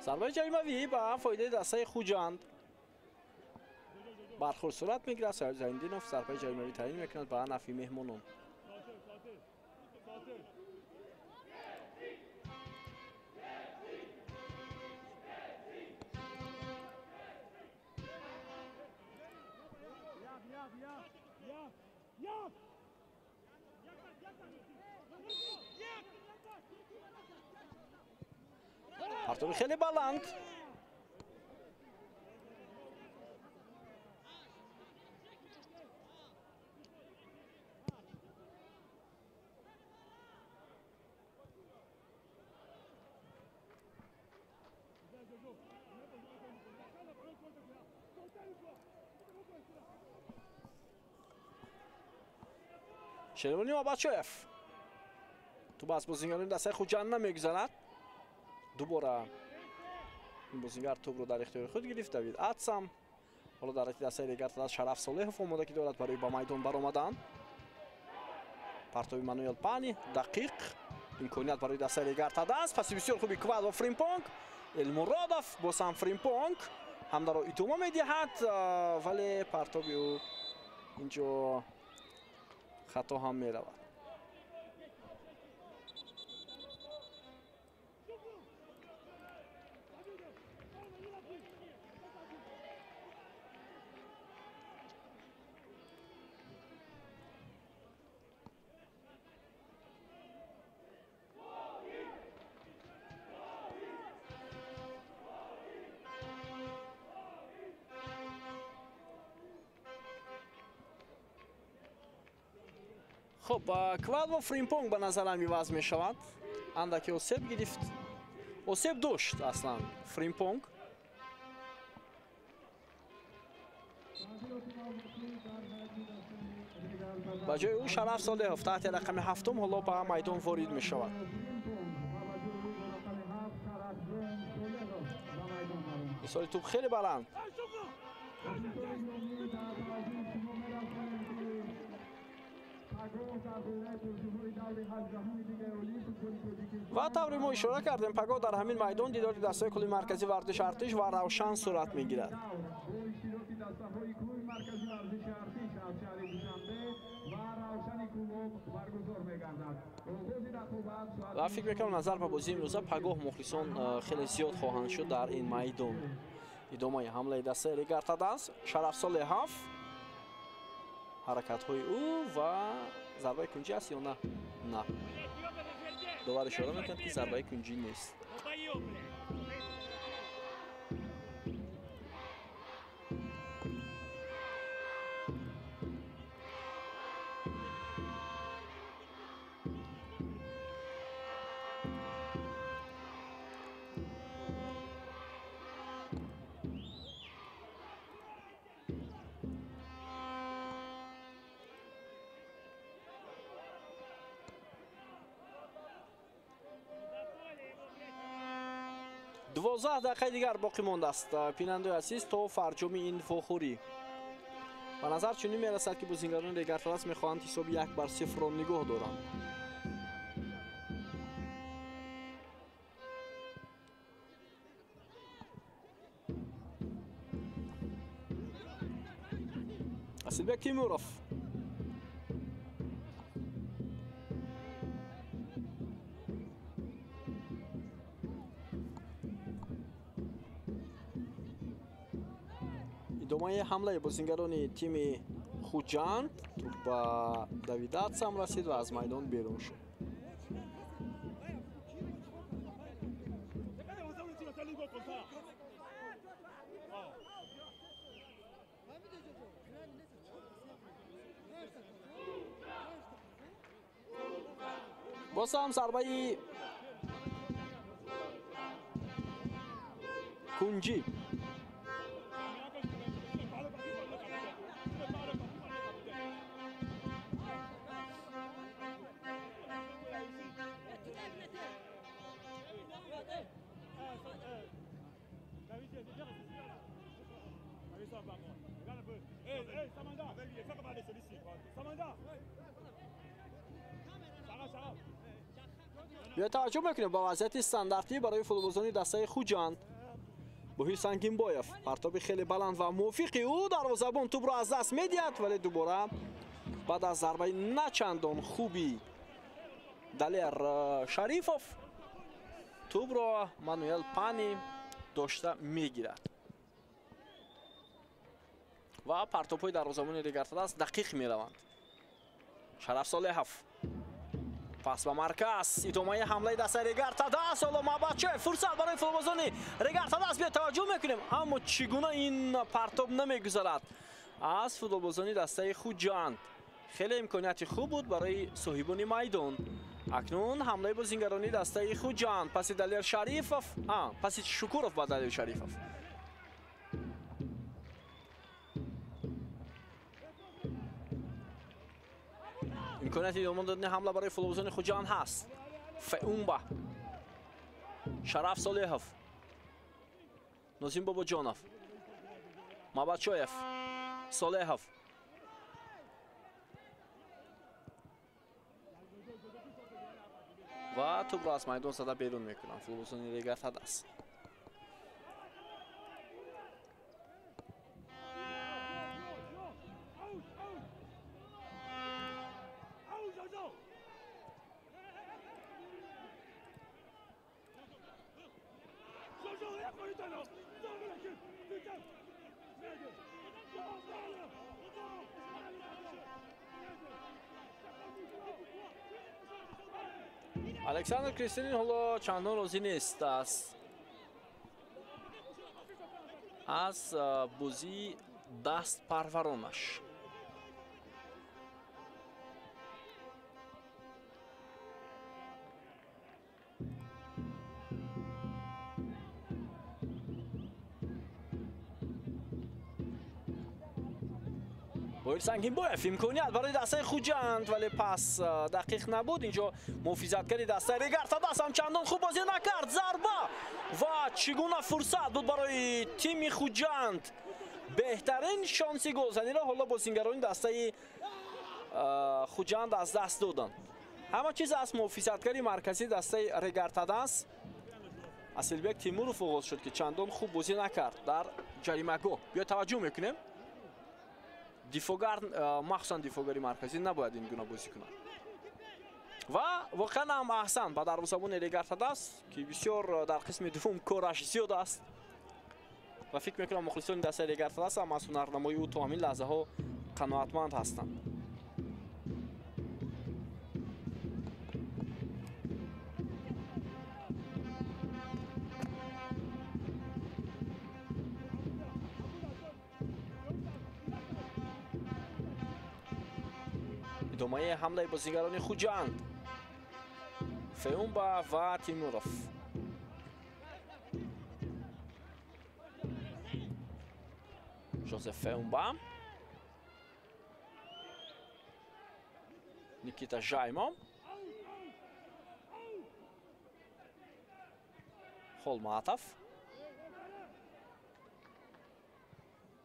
зарбаи ҷаримавӣ ба фоидаи дастаи Хуҷанд бархӯрд сурат мегирад. Саид Зайндинов зарбаи ҷаримавӣ таъин мекунад ба нафъи меҳмонон. Партоби хеле баланд. Шервони Абачоев тӯб аз бозингарони дастаи Хуҷанд намегузарад. Дубора ин бозингар тӯбро дар ихтиёри худ гирифт. Давид Атсам ҳоло дар ҳайати дастаи Регар-ТадАЗ Шараф Солеҳов омодагӣ дорад барои ба майдон баромадан. Партоби Мануэл Пани дақиқ, имконият барои дастаи Регар-ТадАЗ. Паси бисёр хуби Квадо Фримпонг, Элмуродов боз ҳам Фримпонг ҳамдаро идома медиҳад, вале партоби ӯ инҷо хато ҳам меравад. Хуб, Квадво Фримпонг ба назарам иваз мешавад. Андаке осеб гирифт. Осеб дошт аслан Фримпонг. Ба ҷои ӯ Шараф Солеҳов таҳти рақами ҳафтум ҳоло ба майдон ворид мешавад. Ирсоли тӯб хеле баланд. Ва тавре мо ишора кардем, пагоҳ дар ҳамин майдон дидори дастаҳои клуби марказии варзиши Артиш ва Равшан сурат мегирад. Ва фикр мекунам назар ба бозии имрӯза пагоҳ мухлисон хеле зиёд хоҳанд шуд дар ин майдон. Идомаи ҳамлаи дастаи Регар-ТадАЗ, Шараф Солеҳов, ҳаракатҳои ӯ ва зарбаи кунҷӣ аст ё на? На. Довар ишора мекунад, ки зарбаи кунҷӣ нест. 12 дақиқаи дигар боқӣ мондааст, бинандаи азиз, то фарҷоми ин вохӯрӣ. Ба назар чунин мерасад, ки бозингарони Регар-ТадАЗ мехоҳанд ҳисоби 1-0 нигоҳ доранд. Асилбек Тимуров. Идомаи ҳамлаи бозингарони тими Хуҷанд, туп ба Давидатсам расид ва аз майдон берун шуд. Боз ҳам зарбаи кунҷӣ. Биё таваҷҷӯҳ мекунем ба вазъияти стандартӣ барои футболбозони дастаи Хуҷанд. Боҳир Сангинбоев партоби хеле баланд ва мувофиқи ӯ, дарвозабон тӯбро аз даст медиҳад, вале дубора баъд аз зарбаи начандон хуби Далер Шарифов тӯбро Мануэл Пани дошта мегирад ва партобҳои дарвозабони Регар-ТадАЗ дақиқ мераванд. Шараф Солеҳов пас ба марказ, идомаи ҳамлаи дастаи Регар-ТадАЗ. Ҳоло Мабачоев, фурсат барои футболбозони Регар-ТадАЗ. Биё таваҷҷӯҳ мекунем, аммо чӣ гуна ин партоб намегузарад аз футболбозони дастаи Хуҷанд. Хеле имконияти хуб буд барои соҳибони майдон. Акнун ҳамлаи бозингарони дастаи Хуҷанд, паси Далер Шарифов, паси Шукуров ба Далер Шарифов. Имконияти идома додани ҳамла барои футболбозони Хуҷанд ҳаст. Феумба, Шараф Солеҳов, Нозим Бобоҷонов, Мабачоев, Солеҳов. Ва тӯбро аз майдон зада берун мекунанд футболбозони Регар-ТадАЗ. Александр Кристинин ҳоло чандон розӣ нест аз бозии дастпарваронаш. Боир Сангинбоев, имконият барои дастаи Хуҷанд, вале пас дақиқ набуд. Инҷо муҳофизатгари дастаи Регар-ТадАЗ ҳам чандон хуб бозӣ накард. Зарба ва чӣ гуна фурсат буд барои тими Хуҷанд. Беҳтарин шонси голзаниро ҳоло бозингарони дастаи Хуҷанд аз даст доданд. Ҳама чиз аз муҳофизатгари марказии дастаи Регар-ТадАЗ Асилбек Тимуров оғоз шуд, ки чандон хуб бозӣ накард дар ҷаримагоҳ. Биё таваҷҷӯҳ мекунем. Дифогар, махсусан дифогари марказӣ набояд ин гуна бозӣ кунад. Ва воқеан ҳам аҳсан ба дарвозабони Регар-ТадАЗ, ки бисёр дар қисми дуввум кораш зиёд аст ва фикр мекунам мухлисони дастаи Регар-ТадАЗ ҳам аз ҳунарнамоии ӯ то ҳамин лаҳзаҳо қаноатманд ҳастанд. Идомаи ҳамлаи бозингарони Хуҷанд. Феумба ва Тимуров. Жозеф Феумба, Никита Жаймо, Холматов.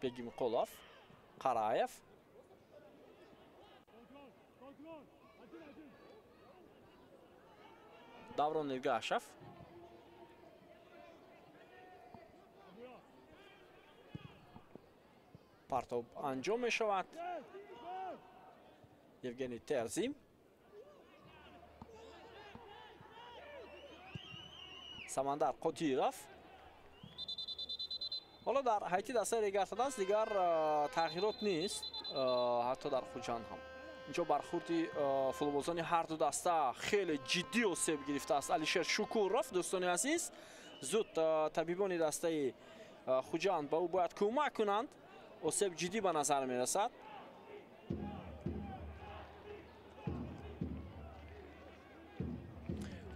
Бегимқулов, Қараев. Даврон Иргашев. Партоб анҷом мешавад. Евгений Терзи. Самандар Қодиров. Ҳоло дар ҳайати дастаи Регар-ТадАЗ дигар тағйирот нест, ҳатто дар Хуҷанд ҳам. Инҷо бархурди футболбозони ҳар ду даста хеле ҷиддӣ осеб гирифтааст. Алишер Шукуров, дӯстони азиз, зуд табибони дастаи Хуҷанд ба ӯ бояд кӯмак кунанд. Осеб ҷиддӣ ба назар мерасад.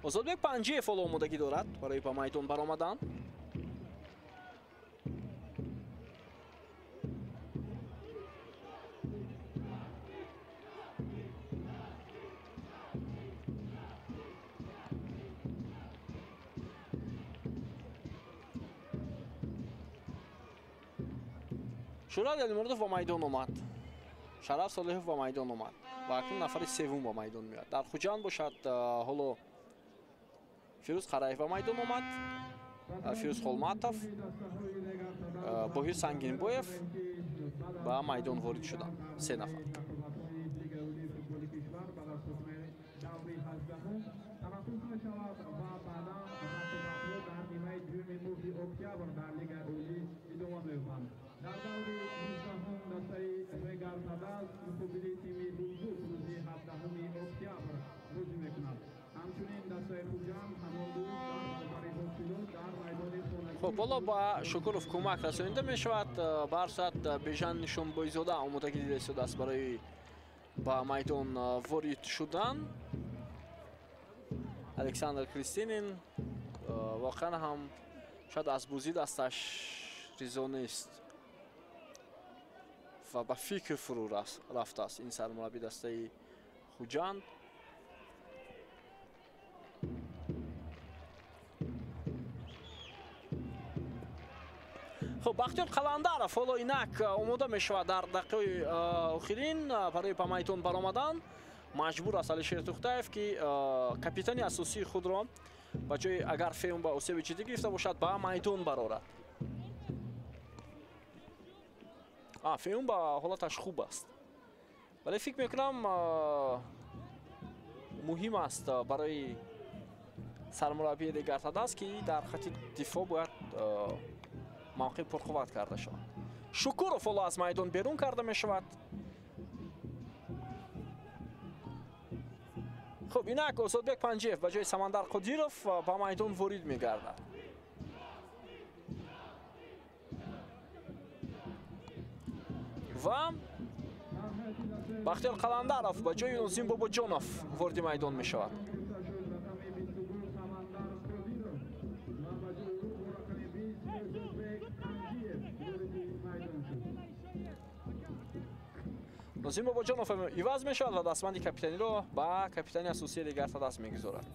Озодбек Панҷиев ҳоло омодагӣ дорад барои ба майдон баромадан. Шӯрат Алимуродов ба майдон омад. Шараф Солиҳов ба майдон омад ва акнун нафари севум ба майдон меояд. Дар Хуҷанд бошад ҳоло Фирӯз Қараев ба майдон омад, Фирӯз Холматов, Боҳир Сангинбоев ба майдон ворид шуданд. Се нафар. Дар даври 19 дастаи Регар-ТадАЗ муқобили тими Булбул рӯзи 17 октябр бозӣ мекунад. Ҳамчунин дастаи Хуҷанд ҳамон рӯз дар баробари Ҳосилот дар майдони хонагӣ. Хуб, ҳоло ба Шукуров кӯмак расонида мешавад. Ба ҳар сурат Бежан Нишонбойзода омодагӣ дида истодааст барои ба майдон ворид шудан. Александр Кристинин воқеан ҳам шояд аз бозӣ дасташ ризо нест ва ба фикр фурӯ рафтааст ин сармурабби дастаи Хуҷанд. Хуб, Бахтиёр Қаландаров ҳоло инак омода мешавад дар дақиқаи охирин барои ба майдон баромадан. Маҷбур аст Алишер Тухтаев, ки капитани асосии худро ба ҷои агар Феюм ба осеби ҷиддӣ гирифта бошад ба майдон барорад. Феюм ба ҳолаташ хуб аст, вале фикр мекунам муҳим аст барои сармураббии Регар-ТадАЗ, ки дар хати дифоъ бояд мавқеъ пурқувват карда шавад. Шукуров ҳоло аз майдон берун карда мешавад. Хуб, инак Озодбек Панҷиев ба ҷои Самандар Қодиров ба майдон ворид мегардад. Ва Бахтиёр Қаландаров ба ҷои Нозим Бобоҷонов вориди майдон мешавад. Нозим Бобоҷонов иваз мешавад ва дастбанди капитаниро ба капитани асосии Регар-ТадАЗ мегузорад.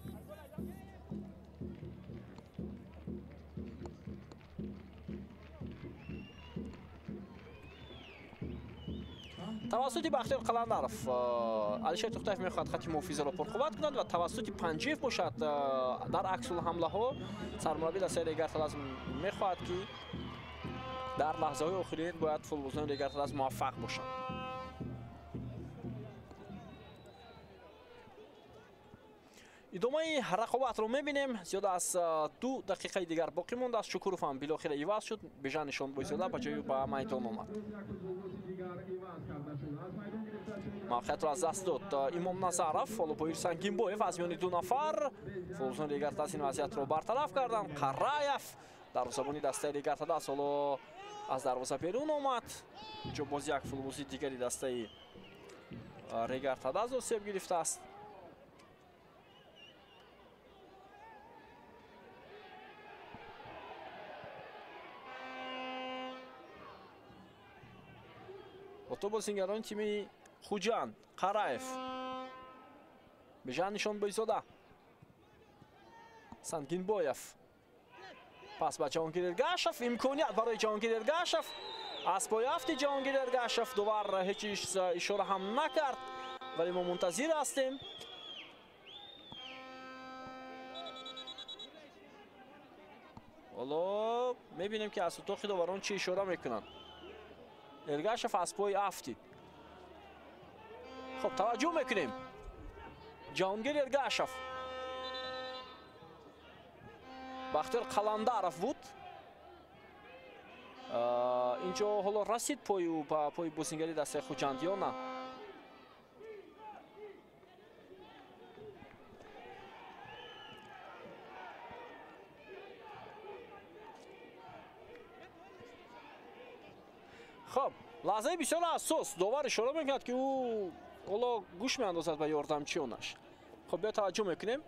Тавассути Бахтиёр Қаландаров Алишер Тухтаев мехоҳад хати муҳофизаро пурқувват кунад ва тавассути Панҷиев бошад дар аксулҳамлаҳо сармурабби дастаи Регар-ТадАЗ мехоҳад, ки дар лаҳзаҳои охирин бояд футболбозони Регар-ТадАЗ муваффақ бошанд. Идомаи рақобатро мебинем. Зиёда аз 2 дақиқаи дигар боқӣ мондааст. Шукуров ҳам билохира иваз шуд. Бежан Нишонбойзода ба ҷои ӯ ба майдон омад. Мавқеиятро аз даст дод Имом Назаров. Ҳоло Боир Сангинбоев аз миёни 2 нафар футболбозони Регар-ТадАЗ ин вазъиятро бартараф карданд. Қараев дарвозабони дастаи Регар-ТадАЗ ҳоло аз дарвоза берун омад. Инҷо боз як футболбози дигари дастаи Регар-ТадАЗ осеб гирифтааст. Ото бозингарони тими Хуҷанд, Қараев, Бежан Нишонбойзода, Сангинбоев, пас ба Ҷаҳонгир Эргашев, имконият барои Ҷаҳонгир Эргашев. Аз пои афти Ҷаҳонгир Эргашев довар ҳеҷ ишора ҳам накард, вале мо мунтазир ҳастем. Ҳоло мебинем, ки аз утоқи доварон чӣ ишора мекунанд. Эргашев аз пои афтид. Хуб, таваҷҷӯҳ мекунем. Ҷаҳонгир Эргашев, Бахтиёр Қаландаров буд. Инҷо ҳоло расид пою ба пои бозингари дастаи Хуҷанд ё на? Хуб, лаҳзаи бисёр ҳассос. Довар ишора мекунад, ки ӯ ҳоло гӯш меандозад ба ёрдамчионаш. Хуб, биё таваҷҷӯҳ мекунем.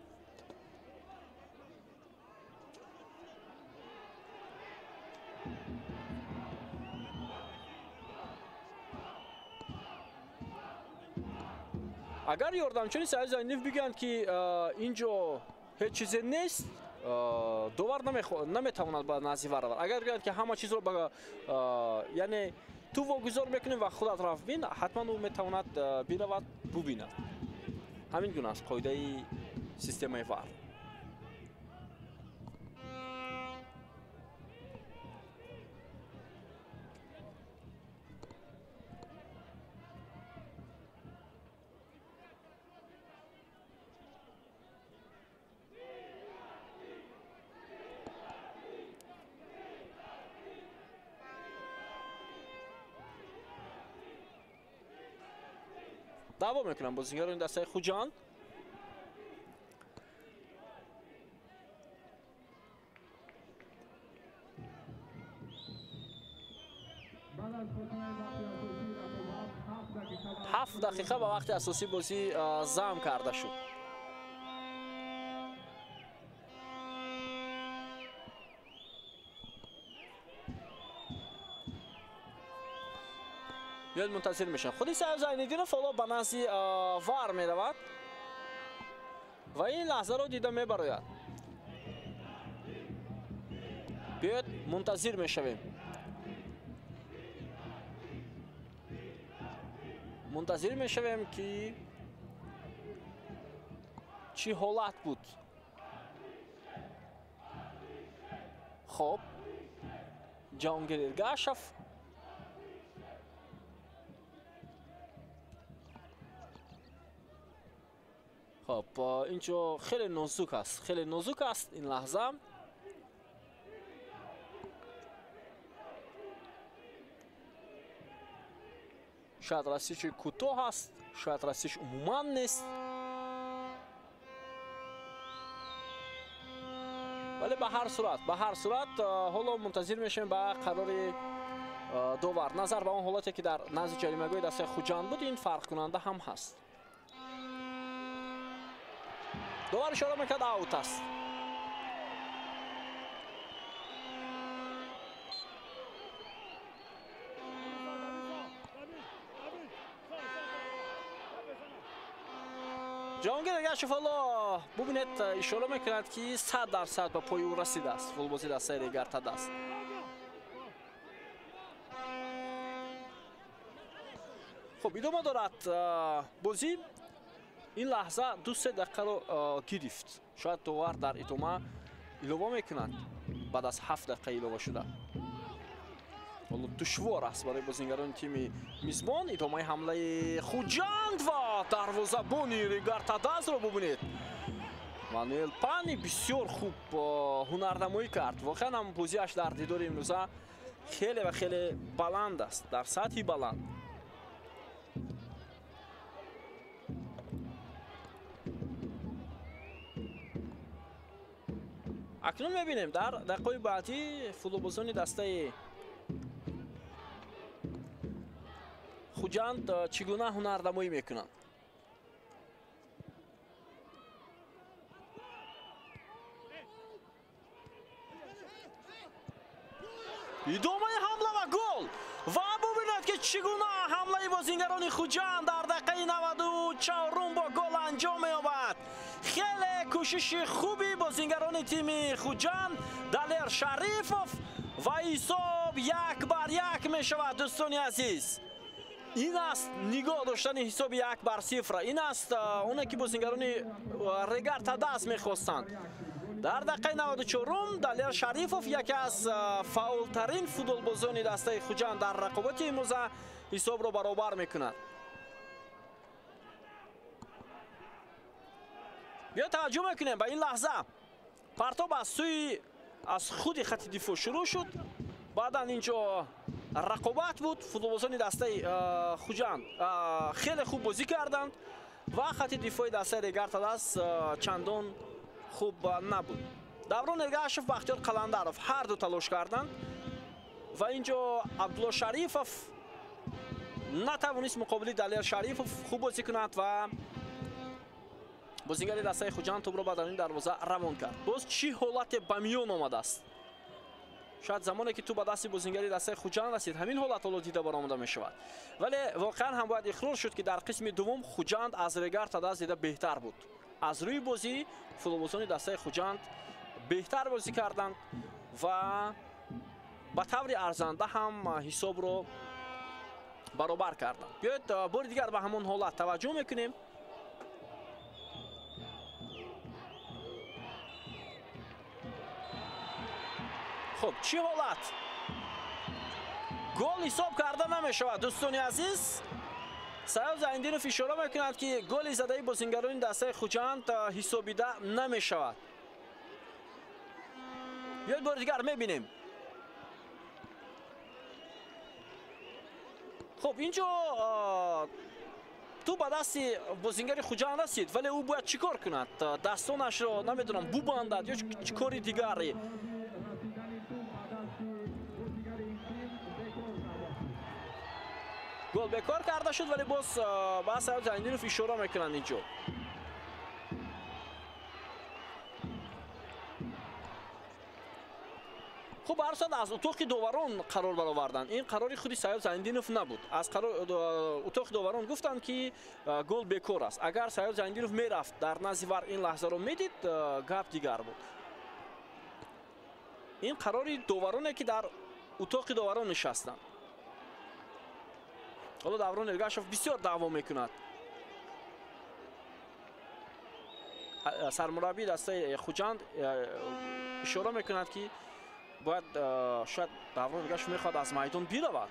Агар ёрдамчиёни Саид Зайниддинов бигӯянд, ки инҷо ҳеҷ чизе нест, довар наметавонад ба назди вар равад. Агар гӯянд, ки ҳама чизро яъне ту вогузор мекунӣ ва худат рафт бин, ҳатман ӯ метавонад биравад бубинад. Ҳамин гуна аст қоидаи системаи вар. Даъво мекунам бозингарони дастаи Хуҷанд. Ҳафт дақиқа ба вақти асосии бозӣ зам карда шуд. Биёед мунтазир мешавем. Худи Саид Зайниддинов ҳоло ба назди вар меравад ва ин лаҳзаро дида мебарояд. Биёед мунтазир мешавем. Мунтазир мешавем, ки чӣ ҳолат буд. Хоб, Ҷаҳонгир Эргашев. Хоб, инҷо хеле нозук аст, хеле нозук аст ин лаҳза. Шояд расиши кӯтоҳ аст, шояд расиш умуман нест. Вале ба ҳар сурат, ба ҳар сурат ҳоло мунтазир мешавем ба қарори довар. Назар ба он ҳолате, ки дар назди ҷаримагоҳи дастаи Хуҷанд буд, ин фарқкунанда ҳам ҳаст. Довар ишора мекард, аут аст. Ҷаҳонгир Эргашев ҳоло бубинед, ишора мекунад, ки 100% ба пои ӯ расидааст футболбози дастаи Регар-ТадАЗ. Хуб, идома дорад бозӣ. Ин лаҳза 2-3 дақиқаро гирифт. Шояд довар дар идома илова мекунад баъд аз 7 дақиқа илова шуда. Ҳоло душвор аст барои бозингарони тими мизбон. Идомаи ҳамлаи Хуҷанд ва дарвозабони Регар-ТадАЗро бубинед. Мануэл Пани бисёр хуб ҳунарнамоӣ кард. Воқеан ҳам бозиаш дар дидори имрӯза хеле ва хеле баланд аст, дар сатҳи баланд. Акнун мебинем дар дақиқаи баъдӣ футболбозони дастаи Хуҷанд чӣ гуна ҳунарнамоӣ мекунанд. Идомаи ҳамла ва гол. Ва бубинед, ки чӣ гуна ҳамлаи бозингарони Хуҷанд дар дақиқаи 94 бо гол анҷом меёбад. Хеле кӯшиши хуби бозингарони тими Хуҷанд, Далер Шарифов ва ҳисоб Ҳисоб 1-1 мешавад, дӯстони азиз. Ин аст нигоҳ доштани ҳисоби 1-0. Ин аст оне ки бозингарони Регар Тадас мехостанд. Дар дақиқаи 94 Далер Шарифов, яке аз фаъолтарин футболбозони дастаи Хуҷанд дар рақобати имрӯза, ҳисобро баробар мекунад. Биё таваҷҷӯҳ мекунем ба ин лаҳза. Партоб аз сӯи аз худи хати дифоъ шурӯъ шуд. Баъдан инҷо рақобат буд. Футболбозони дастаи Хуҷанд хеле хуб бозӣ карданд ва хати дифои дастаи Регар Тадас чандон хуб набуд. Даврон Эргашев, Бахтиёр Қаландаров ҳар ду талош карданд ва инҷо Абдулло Шарифов натавонист муқобили Далер Шарифов хуб бозӣ кунад ва бозингари дастаи Хуҷанд тӯбро ба даруни дарвоза равон кард. Боз чӣ ҳолате ба миён омадааст? Шояд замоне ки тӯб ба дасти бозингари дастаи Хуҷанд расид, ҳамин ҳолат ҳоло дида баромада мешавад. Вале воқеан ҳам бояд иқрор шуд, ки дар қисми дуввум Хуҷанд аз Регар Тадас дида беҳтар буд. Аз рӯи бозӣ футболбозони дастаи Хуҷанд беҳтар бозӣ карданд ва ба таври арзанда ҳам ҳисобро баробар карданд. Биёед бори дигар ба ҳамон ҳолат таваҷҷӯҳ мекунем. Хуб, чӣ ҳолат? Гол ҳисоб карда намешавад, дӯстони азиз. Саёд Зайндинов ишора мекунад, ки голи задаи бозингарони дастаи Хуҷанд ҳисобида намешавад. Биёед бори дигар мебинем. Хуб, инҷо тӯб ба дасти бозингари Хуҷанд расид, вале ӯ бояд чӣ кор кунад? Дастонашро намедонам бубандад ё чӣ кори дигаре. Гол бекор карда шуд, вале боз ба Саёд Зайндинов ишора мекунанд инҷо. Хуб, ҳар соат аз утоқи доварон қарор бароварданд. Ин қарори худи Саёд Зайндинов набуд. Аз утоқи доварон гуфтанд, ки гол бекор аст. Агар Саёд Зайндинов мерафт, дар назди вар ин лаҳзаро медид, гап дигар буд. Ин қарори довароне, ки дар утоқи доварон нишастанд. Ҳоло Даврон Эргашев бисёр даъво мекунад. Сармураббии дастаи Хуҷанд ишора мекунад, ки бояд шояд Даврон Эргашев мехоҳад аз майдон биравад.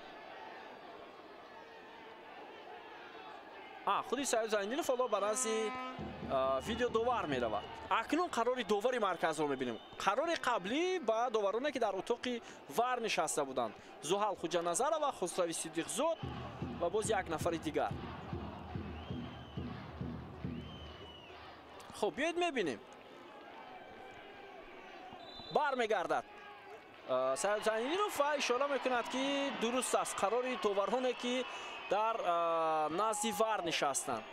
Худи Саёд Зайндинов ҳоло ба назди видеодовар меравад. Акнун қарори довари марказро мебинем. Қарори қаблӣ ба довароне, ки дар утоқи вар нишаста буданд: Зуҳал Хуҷаназарова, Хусрави Сидиқзод ва боз як нафари дигар. Хуб, биёед мебинем. Бармегардад Саёд Зайндинов ва ишора мекунад, ки дуруст аст қарори довароне, ки дар назди вар нишастанд.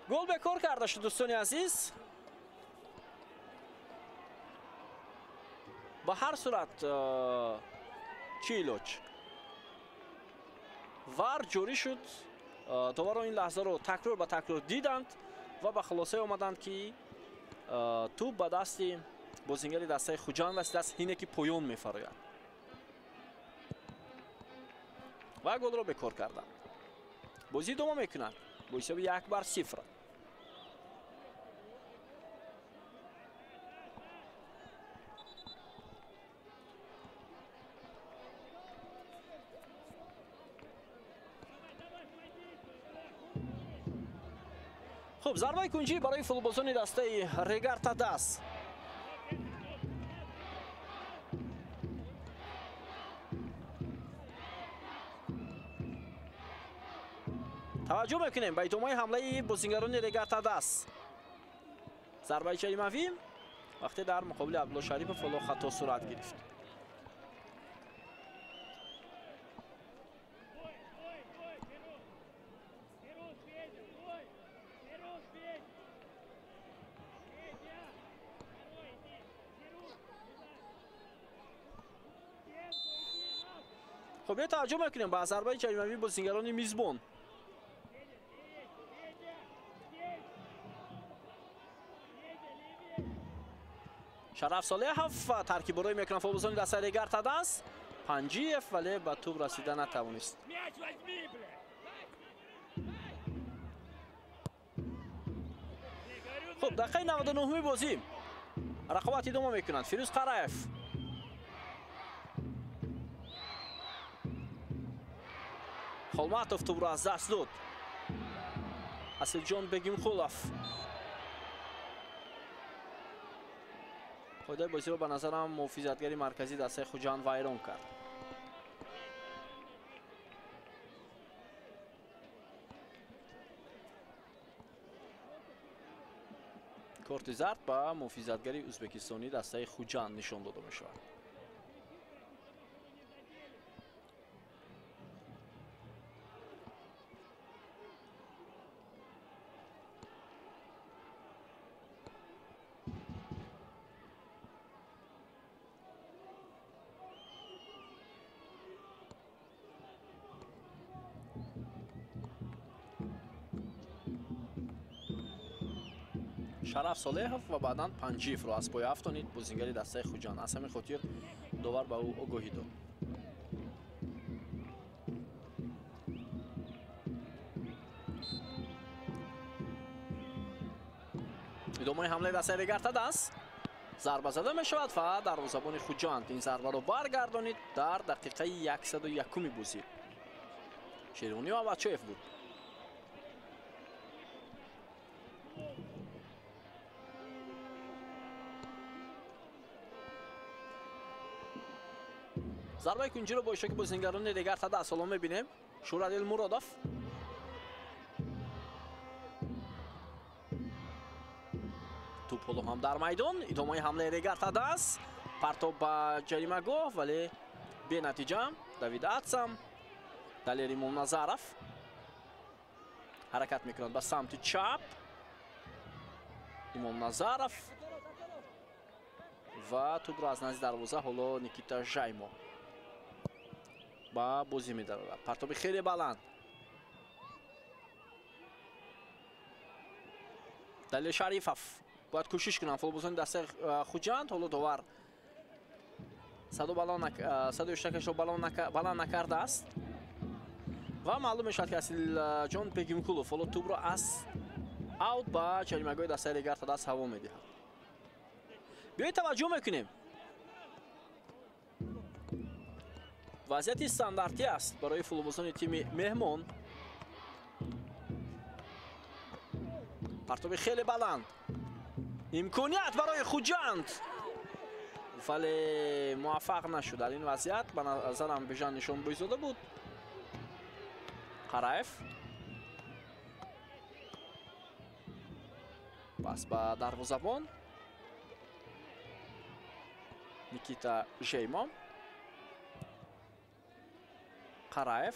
Гол бекор карда шуд, дӯстони азиз. Ба ҳар сурат чӣ илоҷ? Вар ҷорӣ шуд. Доварон ин лаҳзаро такрор ба такрор диданд ва ба хулосае омаданд, ки тӯб ба дасти бозингари дастаи Хуҷанд расидааст, ҳине ки поён мефарояд ва голро бекор карданд. Бозӣ идома мекунад бо ҳисоби 1-0. Хуб, зарбаи кунҷӣ барои футболбозони дастаи Регар Тадас. Таваҷҷӯҳ мекунем ба идомаи ҳамлаи бозингарони Регар Тадас. Зарбаи ҷаримавӣ вақте дар муқобили Абдулло Шарипов ҳоло хато сурат гирифт. Хуб, биё таваҷҷӯҳ мекунем ба зарбаи ҷаримавии бозингарони мизбон. Шараф Солеҳов таркиббороӣ мекунад футболбозони дастаи Регар Тадаз. Панҷиев вале ба тӯб расида натавонист. Хуб, дақиқаи 99-уми бозӣ. Рақобат идома мекунад. Фирӯз Қараев. Холматов тӯбро аз даст дод. Асилҷон Бегимқулов. Қоидаи бозиро ба назарам муҳофизатгари марказии дастаи Хуҷанд вайрон кард. Корти зард ба муҳофизатгари ӯзбекистонии дастаи Хуҷанд нишон дода мешавад. Шараф Солеҳов ва баъдан Панҷиевро аз пой афтонид бозингари дастаи Хуҷанд. Аз ҳамин хотир довар ба ӯ огоҳӣ дод. Идомаи ҳамлаи дастаи Регар Тадаз. Зарба зада мешавад ва дарвозабони Хуҷанд ин зарбаро баргардонид дар дақиқаи 101-уми бозӣ. Шерғунӣ Мамадшоев буд. Зарбаи кунҷиро бо иштироки бозингарони Регар Тадаз ҳоло мебинем. Шӯрадил Муродов. Тӯп ҳоло ҳам дар майдон. Идомаи ҳамлаи Регар Тадаз. Партоб ба ҷаримагоҳ, вале бенатиҷа. Давид Атсам, Далер Имомназаров ҳаракат мекунад ба самти чап. Имомназаров ва тӯбро аз назди дарвоза ҳоло Никита Жаймо ба бозӣ медарорад. Партоби хеле баланд. Далер Шарифов бояд кӯшиш кунанд футболбозони дастаи Хуҷанд. Ҳоло довар садои иштирокашро баланд накардааст ва маълум мешавад, ки Асилҷон Бегимқулов ҳоло тӯбро аз аут ба ҷаримагоҳи дастаи Регар Тадаз ҳаво медиҳад. Биёед таваҷҷӯҳ мекунем. Вазъияти стандартӣ аст барои футболбозони тими меҳмон. Партоби хеле баланд. Имконият барои Хуҷанд, вале муваффақ нашуд. Дар ин вазъият ба назарам Бижан Нишонбойзода буд. Қараев пас ба дарвозабон Никита Жеймо. Қараев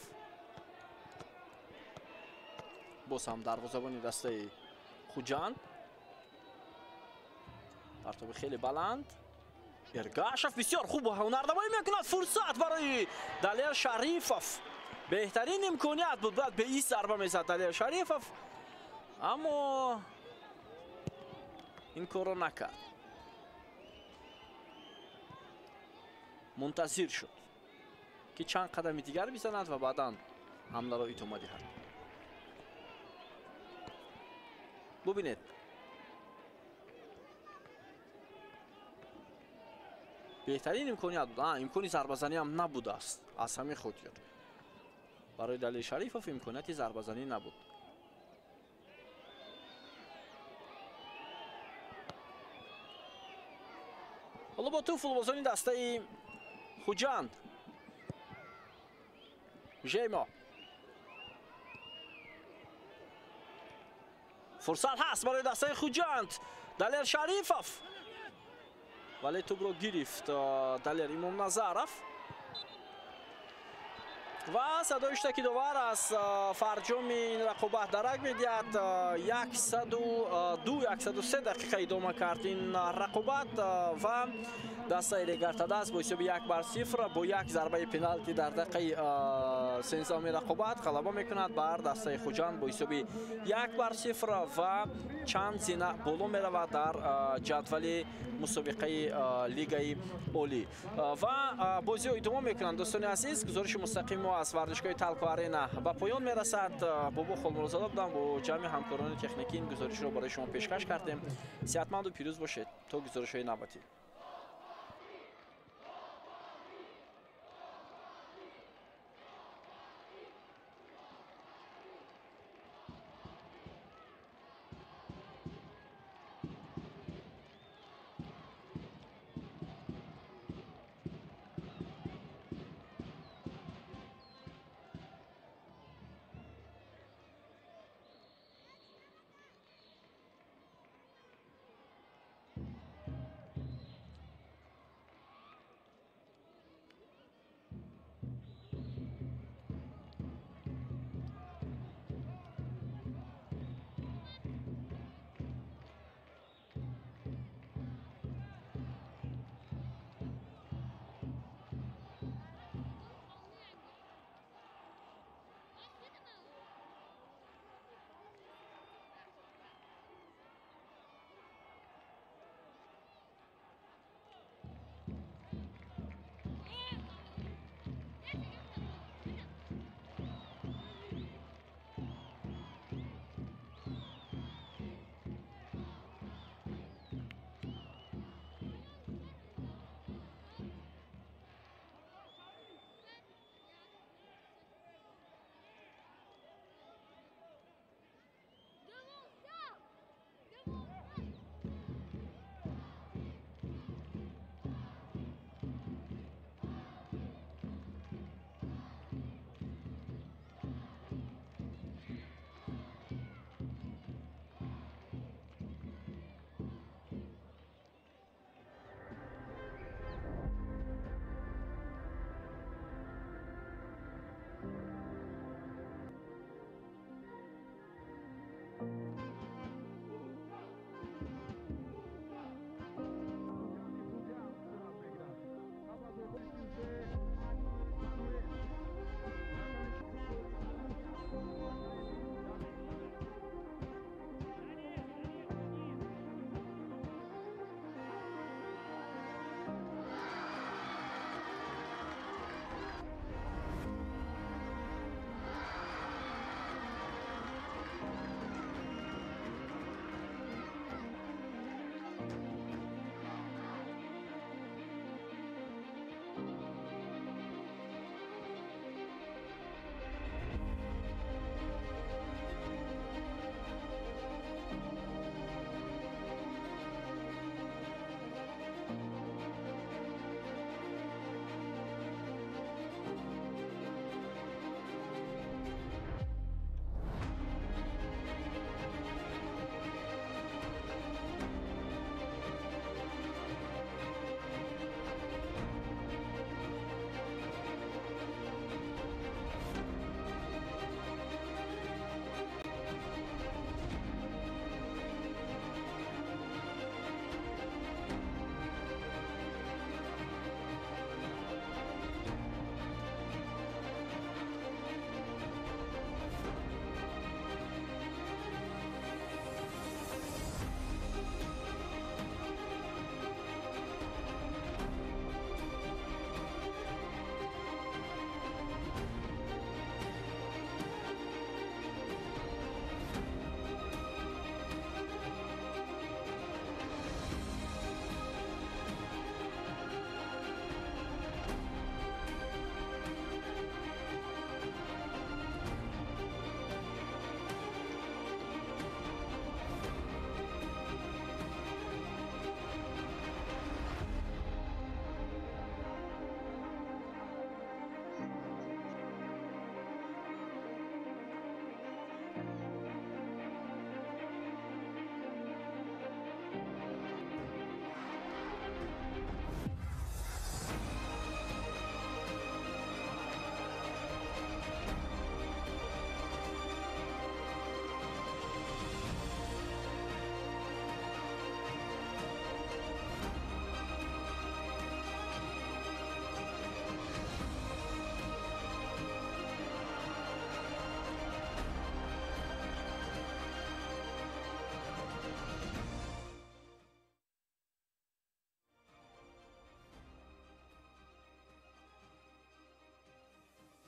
боз ҳам дарвозабони дастаи Хуҷанд. Партоби хеле баланд. Эргашев бисёр хуб ҳунарнамоӣ мекунад. Фурсат барои Далер Шарифов. Беҳтарин имконият буд, бояд бе ис зарба мезад Далер Шарифов, аммо ин корро накард. Мунтазир шуд, ки чанд қадами дигар бизанад ва баъдан ҳамларо идома диҳад. Бубинед, беҳтарин имконият буд. Имкони зарбазанӣ ҳам набудааст. Аз ҳамин хотир барои Далер Шарифов имконияти зарбазанӣ набуд. Ҳоло бо тӯб футболбозони дастаи Хуҷанд. Жеймо. Фурсат ҳаст барои дастаи Хуҷанд. Далер Шарифов, вале тӯбро гирифт Далер Имомназаров. Ва садои штаки довар аз фарҷоми ин рақобат дарак медиҳад. 102, 103 дақиқа идома кард ин рақобат ва дастаи Регар-ТадАЗ бо ҳисоби 1-0 бо як зарбаи пеналти дар дақиқаи 13-уми рақобат ғалаба мекунад бар дастаи Хуҷанд бо ҳисоби 1-0 ва чанд зина боло меравад дар ҷадвали мусобиқаи Лигаи Олӣ. Ва бозиҳо идома мекунанд. Дӯстони азиз, гузориши мустақими мо аз варзишгоҳи Талко Арена ба поён мерасад. Бобо Холмурозода будам, бо ҷамъи ҳамкорони техникӣ ин гузоришро барои шумо пешкаш кардем. Сеҳатманду пирӯз бошед то гузоришҳои навбатӣ.